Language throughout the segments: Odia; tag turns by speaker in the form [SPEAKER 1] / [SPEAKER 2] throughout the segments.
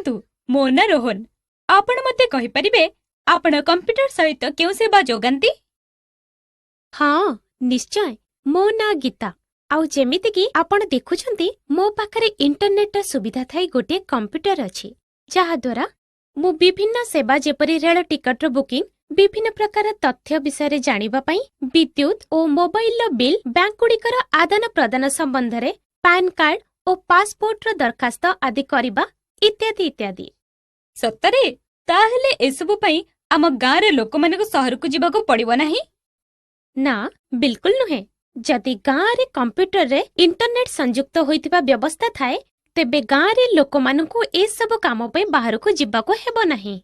[SPEAKER 1] ଦେଖନ୍ତୁ, ମୋ ନାଁ ରୋହନ। ଆପଣ ମୋତେ କହିପାରିବେ, ଆପଣ କମ୍ପ୍ୟୁଟର ସହିତ କେଉଁ ସେବା ଯୋଗାନ୍ତି?
[SPEAKER 2] ହଁ, ନିଶ୍ଚୟ। ମୋ ନାଁ ଗୀତା ଆଉ ଯେମିତିକି ଆପଣ ଦେଖୁଛନ୍ତି, ମୋ ପାଖରେ ଇଣ୍ଟରନେଟର ସୁବିଧା ଥାଇ ଗୋଟିଏ କମ୍ପ୍ୟୁଟର ଅଛି, ଯାହାଦ୍ୱାରା ମୁଁ ବିଭିନ୍ନ ସେବା, ଯେପରି ରେଳ ଟିକଟର ବୁକିଂ, ବିଭିନ୍ନ ପ୍ରକାର ତଥ୍ୟ ବିଷୟରେ ଜାଣିବା ପାଇଁ, ବିଦ୍ୟୁତ୍ ଓ ମୋବାଇଲର ବିଲ୍, ବ୍ୟାଙ୍କଗୁଡ଼ିକର ଆଦାନ ପ୍ରଦାନ ସମ୍ବନ୍ଧରେ, ପାନ୍ କାର୍ଡ ଓ ପାସପୋର୍ଟର ଦରଖାସ୍ତ ଆଦି କରିବା, ଇତ୍ୟାଦି ଇତ୍ୟାଦି।
[SPEAKER 1] ସତରେ? ତାହେଲେ ଏସବୁ ପାଇଁ ଆମ ଗାଁର ଲୋକମାନଙ୍କୁ ସହରକୁ ଯିବାକୁ ପଡ଼ିବ ନାହିଁ?
[SPEAKER 2] ନା, ବିଲକୁଲ ନୁହେଁ। ଯଦି ଗାଁରେ କମ୍ପ୍ୟୁଟରରେ ଇଣ୍ଟରନେଟ ସଂଯୁକ୍ତ ହୋଇଥିବା ବ୍ୟବସ୍ଥା ଥାଏ, ତେବେ ଗାଁରେ ଲୋକମାନଙ୍କୁ ଏସବୁ କାମ ପାଇଁ ବାହାରକୁ ଯିବାକୁ ହେବ ନାହିଁ।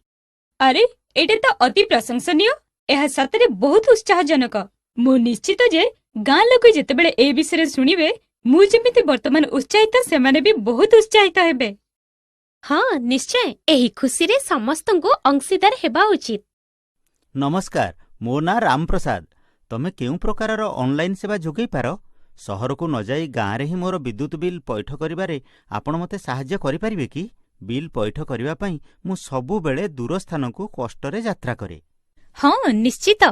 [SPEAKER 1] ଆରେ, ଏଇଟା ତ ଅତି ପ୍ରଶଂସନୀୟ! ଏହା ସତରେ ବହୁତ ଉତ୍ସାହଜନକ। ମୁଁ ନିଶ୍ଚିତ ଯେ ଗାଁ ଲୋକ ଯେତେବେଳେ ଏ ବିଷୟରେ ଶୁଣିବେ, ମୁଁ ଯେମିତି ବର୍ତ୍ତମାନ ଉତ୍ସାହିତ, ସେମାନେ ବି ବହୁତ ଉତ୍ସାହିତ ହେବେ।
[SPEAKER 2] ହଁ, ନିଶ୍ଚୟ। ଏହି ଖୁସିରେ ସମସ୍ତଙ୍କୁ ଅଂଶୀଦାର ହେବା ଉଚିତ।
[SPEAKER 3] ନମସ୍କାର, ମୋ ନାଁ ରାମପ୍ରସାଦ। ତମେ କେଉଁ ପ୍ରକାରର ଅନଲାଇନ୍ ସେବା ଯୋଗାଇ ପାର? ସହରକୁ ନ ଯାଇ ଗାଁରେ ହିଁ ମୋର ବିଦ୍ୟୁତ ବିଲ୍ ପଇଠ କରିବାରେ ଆପଣ ମୋତେ ସାହାଯ୍ୟ କରିପାରିବେ କି? ବିଲ୍ ପଇଠ କରିବା ପାଇଁ ମୁଁ ସବୁବେଳେ ଦୂର ସ୍ଥାନକୁ କଷ୍ଟରେ ଯାତ୍ରା କରେ।
[SPEAKER 1] ହଁ, ନିଶ୍ଚିତ।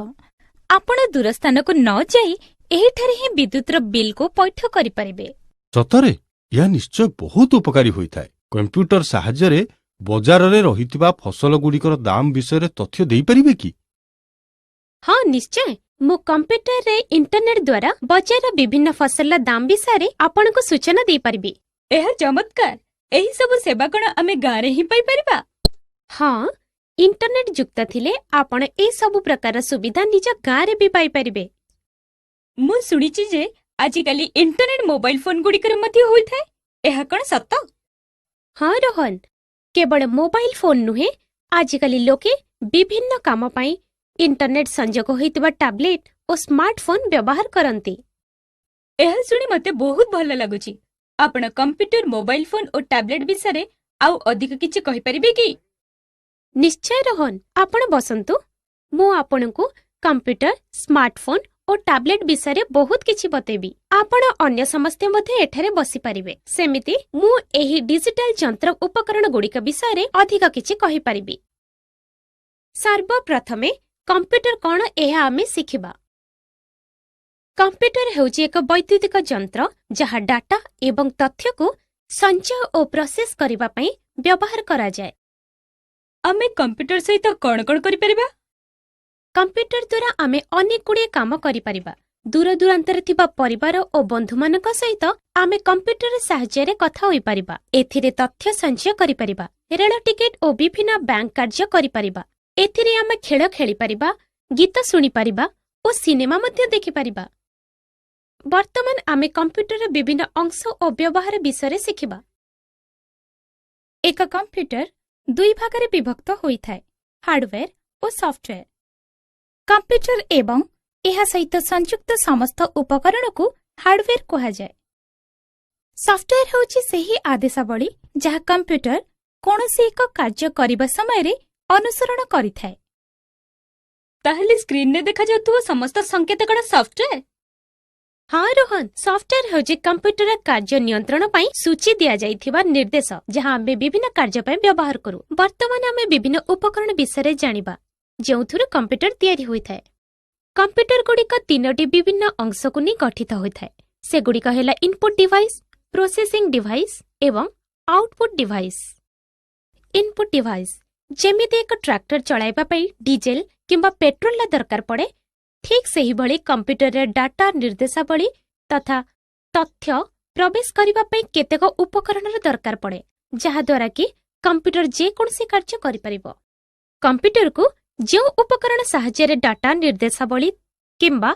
[SPEAKER 1] ଆପଣ ଦୂର ସ୍ଥାନକୁ ନ ଯାଇ ଏହିଠାରେ ହିଁ ବିଦ୍ୟୁତର ବିଲ୍କୁ ପଇଠ କରିପାରିବେ।
[SPEAKER 4] ସତରେ? ଏହା ନିଶ୍ଚୟ ବହୁତ ଉପକାରୀ ହୋଇଥାଏ। କମ୍ପ୍ୟୁଟର ସାହାଯ୍ୟରେ ବଜାରରେ ରହିଥିବା ଫସଲଗୁଡ଼ିକର ଦାମ ବିଷୟରେ ତଥ୍ୟ ଦେଇପାରିବେ କି?
[SPEAKER 2] ହଁ, ନିଶ୍ଚୟ। ମୁଁ କମ୍ପ୍ୟୁଟରରେ ଇଣ୍ଟରନେଟ ଦ୍ୱାରା ବଜାରର ବିଭିନ୍ନ ଫସଲର ଦାମ ବିଷୟରେ ଆପଣଙ୍କୁ ସୂଚନା ଦେଇପାରିବି।
[SPEAKER 1] ଏହା ଚମତ୍କାର! ଏହି ସବୁ ସେବା କଣ ଆମେ ଗାଁରେ ହିଁ ପାଇପାରିବା?
[SPEAKER 2] ହଁ, ଇଣ୍ଟରନେଟ ଯୁକ୍ତ ଥିଲେ ଆପଣ ଏ ସବୁ ପ୍ରକାର ସୁବିଧା ନିଜ ଗାଁରେ ବି ପାଇପାରିବେ।
[SPEAKER 1] ମୁଁ ଶୁଣିଛି ଯେ ଆଜିକାଲି ଇଣ୍ଟରନେଟ ମୋବାଇଲ ଫୋନଗୁଡ଼ିକରେ ମଧ୍ୟ ହୋଇଥାଏ। ଏହା କଣ ସତ?
[SPEAKER 2] ହଁ ରୋହନ, କେବଳ ମୋବାଇଲ ଫୋନ ନୁହେଁ, ଆଜିକାଲି ଲୋକେ ବିଭିନ୍ନ କାମ ପାଇଁ ଇଣ୍ଟରନେଟ ସଂଯୋଗ ହୋଇଥିବା ଟାବ୍ଲେଟ ଓ ସ୍ମାର୍ଟଫୋନ ବ୍ୟବହାର କରନ୍ତି।
[SPEAKER 1] ଏହା ଶୁଣି ମୋତେ ବହୁତ ଭଲ ଲାଗୁଛି। ଆପଣ କମ୍ପ୍ୟୁଟର, ମୋବାଇଲ ଫୋନ ଓ ଟ୍ୟାବ୍ଲେଟ ବିଷୟରେ ଆଉ ଅଧିକ କିଛି କହିପାରିବେ କି?
[SPEAKER 2] ନିଶ୍ଚୟ ରୋହନ, ଆପଣ ବସନ୍ତୁ। ମୁଁ ଆପଣଙ୍କୁ କମ୍ପ୍ୟୁଟର, ସ୍ମାର୍ଟଫୋନ ଓ ଟାବ୍ଲେଟ ବିଷୟରେ ବହୁତ କିଛି ବତେଇବି। ଆପଣ ଅନ୍ୟ ସମସ୍ତେ ମଧ୍ୟ ଏଠାରେ ବସିପାରିବେ। ସେମିତି ମୁଁ ଏହି ଡିଜିଟାଲ ଯନ୍ତ୍ର ଉପକରଣଗୁଡ଼ିକ ବିଷୟରେ ଅଧିକ କିଛି କହିପାରିବି। ସର୍ବପ୍ରଥମେ କମ୍ପ୍ୟୁଟର କଣ, ଏହା ଆମେ ଶିଖିବା। କମ୍ପ୍ୟୁଟର ହେଉଛି ଏକ ବୈଦ୍ୟୁତିକ ଯନ୍ତ୍ର, ଯାହା ଡାଟା ଏବଂ ତଥ୍ୟକୁ ସଞ୍ଚୟ ଓ ପ୍ରୋସେସ କରିବା ପାଇଁ ବ୍ୟବହାର କରାଯାଏ।
[SPEAKER 1] ଆମେ କମ୍ପ୍ୟୁଟର ସହିତ କଣ କଣ କରିପାରିବା?
[SPEAKER 2] କମ୍ପ୍ୟୁଟର ଦ୍ୱାରା ଆମେ ଅନେକ ଗୁଡ଼ିଏ କାମ କରିପାରିବା। ଦୂରଦୂରାନ୍ତରେ ଥିବା ପରିବାର ଓ ବନ୍ଧୁମାନଙ୍କ ସହିତ ଆମେ କମ୍ପ୍ୟୁଟର ସାହାଯ୍ୟରେ କଥା ହୋଇପାରିବା। ଏଥିରେ ତଥ୍ୟ ସଞ୍ଚୟ କରିପାରିବା, ରେଳ ଟିକେଟ ଓ ବିଭିନ୍ନ ବ୍ୟାଙ୍କ କାର୍ଯ୍ୟ କରିପାରିବା। ଏଥିରେ ଆମେ ଖେଳ ଖେଳିପାରିବା, ଗୀତ ଶୁଣିପାରିବା ଓ ସିନେମା ମଧ୍ୟ ଦେଖିପାରିବା। ବର୍ତ୍ତମାନ ଆମେ କମ୍ପ୍ୟୁଟରର ବିଭିନ୍ନ ଅଂଶ ଓ ବ୍ୟବହାର ବିଷୟରେ ଶିଖିବା।
[SPEAKER 1] ଏକ କମ୍ପ୍ୟୁଟର ଦୁଇ ଭାଗରେ ବିଭକ୍ତ ହୋଇଥାଏ, ହାର୍ଡୱେର ଓ ସଫ୍ଟୱେର। କମ୍ପ୍ୟୁଟର ଏବଂ ଏହା ସହିତ ସଂଯୁକ୍ତ ସମସ୍ତ ଉପକରଣକୁ ହାର୍ଡୱେର କୁହାଯାଏ। ସଫ୍ଟୱେର ହେଉଛି ସେହି ଆଦେଶାବଳୀ, ଯାହା କମ୍ପ୍ୟୁଟର କୌଣସି ଏକ କାର୍ଯ୍ୟ କରିବା ସମୟରେ ଅନୁସରଣ କରିଥାଏ। ତାହେଲେ ସ୍କ୍ରିନରେ ଦେଖାଯାଉଥିବା ସମସ୍ତ ସଂକେତ କଣ ସଫ୍ଟୱେର?
[SPEAKER 2] ହଁ ରୋହନ, ସଫ୍ଟୱେର ହେଉଛି କମ୍ପ୍ୟୁଟର କାର୍ଯ୍ୟ ନିୟନ୍ତ୍ରଣ ପାଇଁ ସୂଚୀ ଦିଆଯାଇଥିବା ନିର୍ଦ୍ଦେଶ, ଯାହା ଆମେ ବିଭିନ୍ନ କାର୍ଯ୍ୟ ପାଇଁ ବ୍ୟବହାର କରୁ। ବର୍ତ୍ତମାନ ଆମେ ବିଭିନ୍ନ ଉପକରଣ ବିଷୟରେ ଜାଣିବା, ଯେଉଁଥିରୁ କମ୍ପ୍ୟୁଟର ତିଆରି ହୋଇଥାଏ। କମ୍ପ୍ୟୁଟର ଗୁଡ଼ିକ ତିନୋଟି ବିଭିନ୍ନ ଅଂଶକୁ ନେଇ ଗଠିତ ହୋଇଥାଏ। ସେଗୁଡ଼ିକ ହେଲା ଇନପୁଟ ଡିଭାଇସ୍, ପ୍ରୋସେସିଂ ଡିଭାଇସ୍ ଏବଂ ଆଉଟପୁଟ ଡିଭାଇସ୍। ଇନପୁଟ ଡିଭାଇସ୍: ଯେମିତି ଏକ ଟ୍ରାକ୍ଟର ଚଳାଇବା ପାଇଁ ଡିଜେଲ କିମ୍ବା ପେଟ୍ରୋଲର ଦରକାର ପଡ଼େ, ଠିକ୍ ସେହିଭଳି କମ୍ପ୍ୟୁଟରରେ ଡାଟା, ନିର୍ଦ୍ଦେଶାବଳୀ ତଥା ତଥ୍ୟ ପ୍ରବେଶ କରିବା ପାଇଁ କେତେକ ଉପକରଣର ଦରକାର ପଡ଼େ, ଯାହାଦ୍ୱାରା କି କମ୍ପ୍ୟୁଟର ଯେକୌଣସି କାର୍ଯ୍ୟ କରିପାରିବ। କମ୍ପ୍ୟୁଟରକୁ ଯେଉଁ ଉପକରଣ ସାହାଯ୍ୟରେ ଡାଟା, ନିର୍ଦ୍ଦେଶାବଳୀ କିମ୍ବା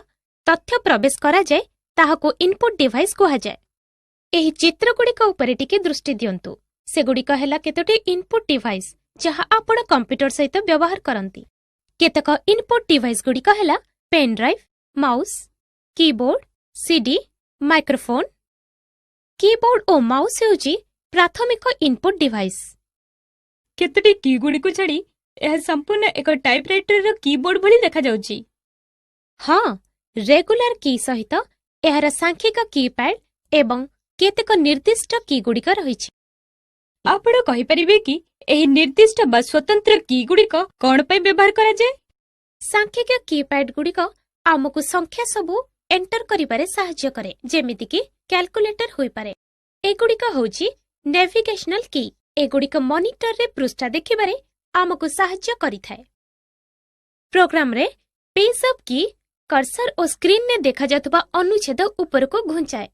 [SPEAKER 2] ତଥ୍ୟ ପ୍ରବେଶ କରାଯାଏ, ତାହାକୁ ଇନପୁଟ ଡିଭାଇସ୍ କୁହାଯାଏ। ଏହି ଚିତ୍ରଗୁଡ଼ିକ ଉପରେ ଟିକେ ଦୃଷ୍ଟି ଦିଅନ୍ତୁ। ସେଗୁଡ଼ିକ ହେଲା କେତୋଟି ଇନପୁଟ ଡିଭାଇସ୍, ଯାହା ଆପଣ କମ୍ପ୍ୟୁଟର ସହିତ ବ୍ୟବହାର କରନ୍ତି। କେତେକ ଇନପୁଟ ଡିଭାଇସ୍ ଗୁଡ଼ିକ ହେଲା pain drive, mouse, keyboard, CD, microphone. Keyboard ଓ ମାଉସ୍ ହେଉଛି ପ୍ରାଥମିକ ଇନପୁଟ ଡିଭାଇସ୍।
[SPEAKER 1] କେତୋଟି କିଗୁଡ଼ିକୁ ଛାଡ଼ି ଏହା ସମ୍ପୂର୍ଣ୍ଣ ଏକ ଟାଇପରାଇଟରର କିବୋର୍ଡ ଭଳି ଦେଖାଯାଉଛି।
[SPEAKER 2] ହଁ, ରେଗୁଲାର କି ସହିତ ଏହାର ସାଂଖ୍ୟିକ କିପ୍ୟାଡ୍ ଏବଂ କେତେକ ନିର୍ଦ୍ଦିଷ୍ଟ କିଗୁଡ଼ିକ ରହିଛି। ଆପଣ କହିପାରିବେ କି ଏହି ନିର୍ଦ୍ଦିଷ୍ଟ ବା ସ୍ୱତନ୍ତ୍ର କି ଗୁଡ଼ିକ କଣ ପାଇଁ ବ୍ୟବହାର କରାଯାଏ? ସାଂଖ୍ୟିକ କିପ୍ୟାଡ୍ ଗୁଡ଼ିକ ଆମକୁ ସଂଖ୍ୟା ସବୁ ଏଣ୍ଟର କରିବାରେ ସାହାଯ୍ୟ କରେ, ଯେମିତିକି କ୍ୟାଲକୁଲେଟର ହୋଇପାରେ। ଏଗୁଡ଼ିକ ହେଉଛି ନେଭିଗେସନାଲ କି। ଏଗୁଡ଼ିକ ମନିଟରରେ ପୃଷ୍ଠା ଦେଖିବାରେ ଆମକୁ ସାହାଯ୍ୟ କରିଥାଏ। ପ୍ରୋଗ୍ରାମରେ ପେଜ୍ ଅପ୍ କି କର୍ସର ଓ ସ୍କ୍ରିନରେ ଦେଖାଯାଉଥିବା ଅନୁଚ୍ଛେଦ ଉପରକୁ ଘୁଞ୍ଚାଏ।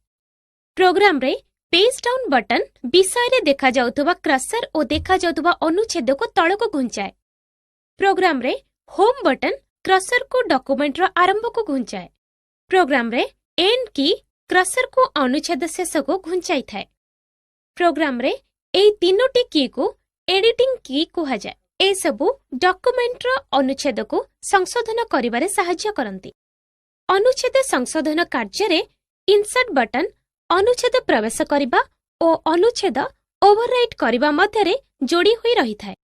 [SPEAKER 2] ପ୍ରୋଗ୍ରାମରେ ପେଜ୍ ଡାଉନ୍ ବଟନ୍ ବିଷୟରେ ଦେଖାଯାଉଥିବା କର୍ସର ଓ ଦେଖାଯାଉଥିବା ଅନୁଚ୍ଛେଦକୁ ତଳକୁ ଘୁଞ୍ଚାଏ। ପ୍ରୋଗ୍ରାମରେ ହୋମ୍ ବଟନ୍ କର୍ସରକୁ ଡକୁମେଣ୍ଟର ଆରମ୍ଭକୁ ଘୁଞ୍ଚାଏ। ପ୍ରୋଗ୍ରାମରେ ଏଣ୍ଡ କି କର୍ସରକୁ ଅନୁଚ୍ଛେଦ ଶେଷକୁ ଘୁଞ୍ଚାଇଥାଏ। ପ୍ରୋଗ୍ରାମରେ ଏହି ତିନୋଟି କୀକୁ ଏଡିଟିଂ କି କୁହାଯାଏ। ଏସବୁ ଡକୁମେଣ୍ଟର ଅନୁଚ୍ଛେଦକୁ ସଂଶୋଧନ କରିବାରେ ସାହାଯ୍ୟ କରନ୍ତି। ଅନୁଚ୍ଛେଦ ସଂଶୋଧନ କାର୍ଯ୍ୟରେ ଇନସର୍ଟ ବଟନ୍ ଅନୁଚ୍ଛେଦ ପ୍ରବେଶ କରିବା ଓ ଅନୁଚ୍ଛେଦ ଓଭରରାଇଟ୍ କରିବା ମଧ୍ୟରେ ଯୋଡ଼ି ହୋଇ ରହିଥାଏ।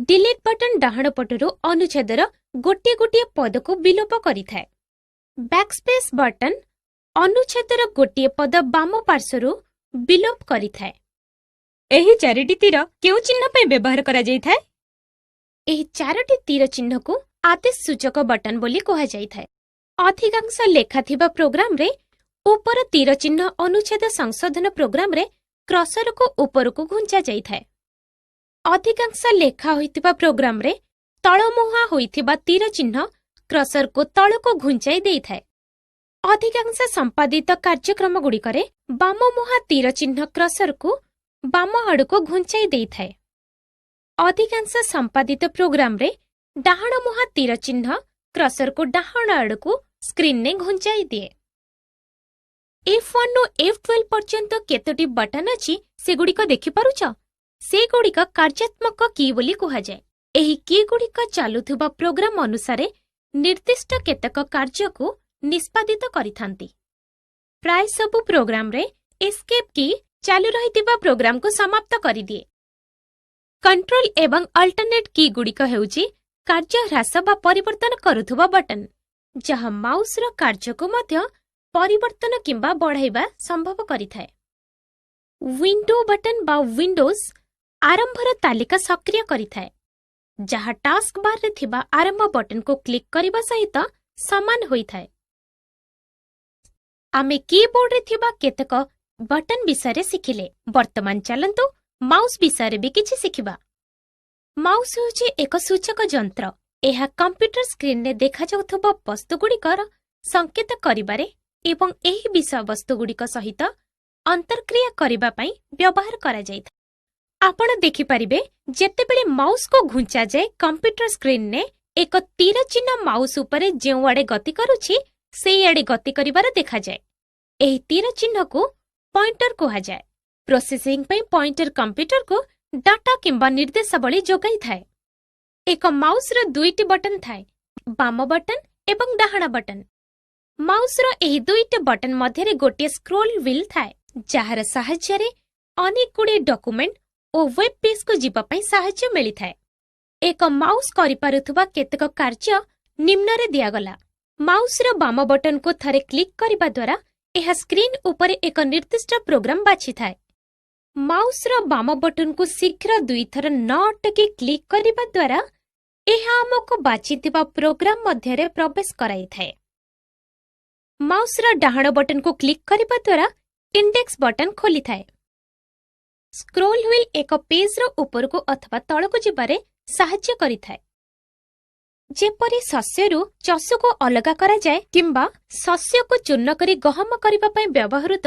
[SPEAKER 2] ଡିଲିଟ୍ ବଟନ୍ ଡାହାଣ ପଟରୁ ଅନୁଚ୍ଛେଦର ଗୋଟିଏ ଗୋଟିଏ ପଦକୁ ବିଲୋପ କରିଥାଏ। ବ୍ୟାକସ୍ପେସ୍ ବଟନ୍ ଅନୁଚ୍ଛେଦର ଗୋଟିଏ ପଦ ବାମ ପାର୍ଶ୍ୱରୁ ବିଲୋପ କରିଥାଏ।
[SPEAKER 5] ଏହି ଚାରିଟି ତୀର କେଉଁ ଚିହ୍ନ ପାଇଁ ବ୍ୟବହାର କରାଯାଇଥାଏ?
[SPEAKER 2] ଏହି ଚାରୋଟି ତୀର ଚିହ୍ନକୁ ଆଦେଶ ସୂଚକ ବଟନ୍ ବୋଲି କୁହାଯାଇଥାଏ। ଅଧିକାଂଶ ଲେଖା ଥିବା ପ୍ରୋଗ୍ରାମରେ ଉପର ତୀର ଚିହ୍ନ ଅନୁଚ୍ଛେଦ ସଂଶୋଧନ ପ୍ରୋଗ୍ରାମରେ କର୍ସରକୁ ଉପରକୁ ଘୁଞ୍ଚା ଯାଇଥାଏ। ଅଧିକାଂଶ ଲେଖା ହୋଇଥିବା ପ୍ରୋଗ୍ରାମରେ ତଳମୁହାଁ ହୋଇଥିବା ତୀର ଚିହ୍ନ କର୍ସରକୁ ତଳକୁ ଘୁଞ୍ଚାଇ ଦେଇଥାଏ। ଅଧିକାଂଶ ସମ୍ପାଦିତ କାର୍ଯ୍ୟକ୍ରମଗୁଡ଼ିକରେ ବାମମୁହାଁ ତୀର ଚିହ୍ନ କର୍ସରକୁ ବାମ ଆଡ଼କୁ ଘୁଞ୍ଚାଇ ଦେଇଥାଏ। ଅଧିକାଂଶ ସମ୍ପାଦିତ ପ୍ରୋଗ୍ରାମରେ ଡାହାଣମୁହାଁ ତୀର ଚିହ୍ନ କର୍ସରକୁ ଡାହାଣ ଆଡ଼କୁ ସ୍କ୍ରିନରେ ଘୁଞ୍ଚାଇ ଦିଏ। F1 ରୁ F12 ପର୍ଯ୍ୟନ୍ତ କେତୋଟି ବଟନ୍ ଅଛି, ସେଗୁଡ଼ିକ ଦେଖିପାରୁଛ? ସେଗୁଡ଼ିକ କାର୍ଯ୍ୟାତ୍ମକ କି ବୋଲି କୁହାଯାଏ। ଏହି କୀଗୁଡ଼ିକ ଚାଲୁଥିବା ପ୍ରୋଗ୍ରାମ ଅନୁସାରେ ନିର୍ଦ୍ଦିଷ୍ଟ କେତେକ କାର୍ଯ୍ୟକୁ ନିଷ୍ପାଦିତ କରିଥାନ୍ତି। ପ୍ରାୟ ସବୁ ପ୍ରୋଗ୍ରାମରେ ଏସ୍କେପ୍ କି ଚାଲୁ ରହିଥିବା ପ୍ରୋଗ୍ରାମକୁ ସମାପ୍ତ କରିଦିଏ। କଣ୍ଟ୍ରୋଲ ଏବଂ ଅଲ୍ଟରନେଟ୍ କି ଗୁଡ଼ିକ ହେଉଛି କାର୍ଯ୍ୟ ହ୍ରାସ ବା ପରିବର୍ତ୍ତନ କରୁଥିବା ବଟନ୍, ଯାହା ମାଉସର କାର୍ଯ୍ୟକୁ ମଧ୍ୟ ପରିବର୍ତ୍ତନ କିମ୍ବା ବଢ଼ାଇବା ସମ୍ଭବ କରିଥାଏ। ୱିଣ୍ଡୋ ବଟନ୍ ବା ୱିଣ୍ଡୋଜ୍ ଆରମ୍ଭର ତାଲିକା ସକ୍ରିୟ କରିଥାଏ, ଯାହା ଟାସ୍କ ବାରରେ ଥିବା ଆରମ୍ଭ ବଟନ୍କୁ କ୍ଲିକ୍ କରିବା ସହିତ ସମାନ ହୋଇଥାଏ। ଆମେ କିବୋର୍ଡରେ ଥିବା କେତେକ ବଟନ୍ ବିଷୟରେ ଶିଖିଲେ। ବର୍ତ୍ତମାନ ଚାଲନ୍ତୁ ମାଉସ୍ ବିଷୟରେ ବି କିଛି ଶିଖିବା। ମାଉସ୍ ହେଉଛି ଏକ ସୂଚକ ଯନ୍ତ୍ର। ଏହା କମ୍ପ୍ୟୁଟର ସ୍କ୍ରିନରେ ଦେଖାଯାଉଥିବା ବସ୍ତୁଗୁଡ଼ିକର ସଂକେତ କରିବାରେ ଏବଂ ଏହି ବିଷୟବସ୍ତୁଗୁଡ଼ିକ ସହିତ ଅନ୍ତର୍କ୍ରିୟା କରିବା ପାଇଁ ବ୍ୟବହାର କରାଯାଇଥାଏ। ଆପଣ ଦେଖିପାରିବେ, ଯେତେବେଳେ ମାଉସ୍କୁ ଘୁଞ୍ଚାଯାଏ, କମ୍ପ୍ୟୁଟର ସ୍କ୍ରିନରେ ଏକ ତୀର ଚିହ୍ନ ମାଉସ୍ ଉପରେ ଯେଉଁଆଡ଼େ ଗତି କରୁଛି, ସେଇଆଡ଼େ ଗତି କରିବାର ଦେଖାଯାଏ। ଏହି ତୀର ଚିହ୍ନକୁ ପଏଣ୍ଟର କୁହାଯାଏ। ପ୍ରୋସେସିଂ ପାଇଁ ପଏଣ୍ଟର କମ୍ପ୍ୟୁଟରକୁ ଡାଟା କିମ୍ବା ନିର୍ଦ୍ଦେଶାବଳୀ ଯୋଗାଇଥାଏ। ଏକ ମାଉସ୍ର ଦୁଇଟି ବଟନ୍ ଥାଏ, ବାମ ବଟନ୍ ଏବଂ ଡାହାଣ ବଟନ୍। ମାଉସ୍ର ଏହି ଦୁଇଟି ବଟନ୍ ମଧ୍ୟରେ ଗୋଟିଏ ସ୍କ୍ରୋଲ୍ ହ୍ୱିଲ୍ ଥାଏ, ଯାହାର ସାହାଯ୍ୟରେ ଅନେକ ଗୁଡ଼ିଏ ଡକୁମେଣ୍ଟ ଓ ୱେବ୍ ପେଜ୍କୁ ଯିବା ପାଇଁ ସାହାଯ୍ୟ ମିଳିଥାଏ। ଏକ ମାଉସ୍ କରିପାରୁଥିବା କେତେକ କାର୍ଯ୍ୟ ନିମ୍ନରେ ଦିଆଗଲା। ମାଉସ୍ର ବାମ ବଟନ୍କୁ ଥରେ କ୍ଲିକ୍ କରିବା ଦ୍ୱାରା ଏହା ସ୍କ୍ରିନ୍ ଉପରେ ଏକ ନିର୍ଦ୍ଦିଷ୍ଟ ପ୍ରୋଗ୍ରାମ ବାଛିଥାଏ। ମାଉସ୍ର ବାମ ବଟନ୍କୁ ଶୀଘ୍ର ଦୁଇଥର ନ ଅଟକି କ୍ଲିକ୍ କରିବା ଦ୍ୱାରା ଏହା ଆମକୁ ବାଛିଥିବା ପ୍ରୋଗ୍ରାମ ମଧ୍ୟରେ ପ୍ରବେଶ କରାଇଥାଏ। ମାଉସ୍ର ଡାହାଣ ବଟନ୍କୁ କ୍ଲିକ୍ କରିବା ଦ୍ୱାରା ଇଣ୍ଡେକ୍ସ ବଟନ୍ ଖୋଲିଥାଏ। ସ୍କ୍ରୋଲ୍ ହ୍ୱିଲ୍ ଏକ ପେଜ୍ର ଉପରକୁ ଅଥବା ତଳକୁ ଯିବାରେ ସାହାଯ୍ୟ କରିଥାଏ। ଯେପରି ଶସ୍ୟରୁ ଚଷୁକୁ ଅଲଗା କରାଯାଏ କିମ୍ବା ଶସ୍ୟକୁ ଚୂର୍ଣ୍ଣ କରି ଗହମ କରିବା ପାଇଁ ବ୍ୟବହୃତ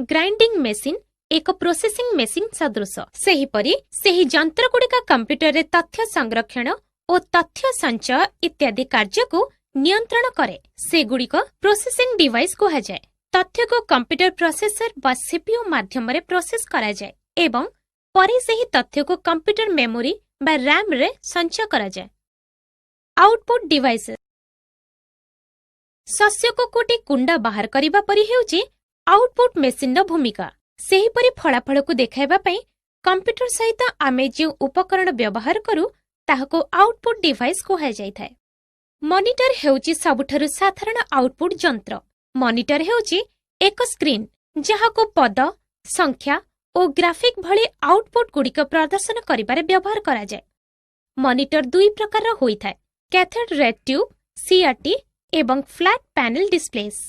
[SPEAKER 2] ଗ୍ରାଇଣ୍ଡିଂ ମେସିନ୍ ଏକ ପ୍ରୋସେସିଂ ମେସିନ୍ ସଦୃଶ, ସେହିପରି ସେହି ଯନ୍ତ୍ରଗୁଡ଼ିକ କମ୍ପ୍ୟୁଟରରେ ତଥ୍ୟ ସଂରକ୍ଷଣ ଓ ତଥ୍ୟ ସଞ୍ଚୟ ଇତ୍ୟାଦି କାର୍ଯ୍ୟକୁ ନିୟନ୍ତ୍ରଣ କରେ, ସେଗୁଡ଼ିକ ପ୍ରୋସେସିଂ ଡିଭାଇସ୍ କୁହାଯାଏ। ତଥ୍ୟକୁ କମ୍ପ୍ୟୁଟର ପ୍ରୋସେସର ବା ସିପିୟୁ ମାଧ୍ୟମରେ ପ୍ରୋସେସ କରାଯାଏ ଏବଂ ପରେ ସେହି ତଥ୍ୟକୁ କମ୍ପ୍ୟୁଟର ମେମୋରି ବା ରାମ୍ରେ ସଞ୍ଚୟ କରାଯାଏ। Output devices. ଶସ୍ୟକୁ ଗୋଟିଏ କୁଣ୍ଡା ବାହାର କରିବା ପରି ହେଉଛି ଆଉଟପୁଟ୍ ମେସିନ୍ର ଭୂମିକା। ସେହିପରି ଫଳାଫଳକୁ ଦେଖାଇବା ପାଇଁ କମ୍ପ୍ୟୁଟର ସହିତ ଆମେ ଯେଉଁ ଉପକରଣ ବ୍ୟବହାର କରୁ, ତାହାକୁ ଆଉଟପୁଟ୍ ଡିଭାଇସ୍ କୁହାଯାଇଥାଏ। ମନିଟର ହେଉଛି ସବୁଠାରୁ ସାଧାରଣ ଆଉଟପୁଟ୍ ଯନ୍ତ୍ର। ମନିଟର ହେଉଛି ଏକ ସ୍କ୍ରିନ୍, ଯାହାକୁ ପଦ, ସଂଖ୍ୟା ଓ ଗ୍ରାଫିକ୍ ଭଳି ଆଉଟପୁଟ୍ ଗୁଡ଼ିକ ପ୍ରଦର୍ଶନ କରିବାରେ ବ୍ୟବହାର କରାଯାଏ। ମନିଟର ଦୁଇ ପ୍ରକାରର ହୋଇଥାଏ, କ୍ୟାଥୋଡ୍ ରେ ଟ୍ୟୁବ୍ ସିଆରଟି ଏବଂ ଫ୍ଲାଟ୍ ପ୍ୟାନେଲ ଡିସପ୍ଲେସ୍।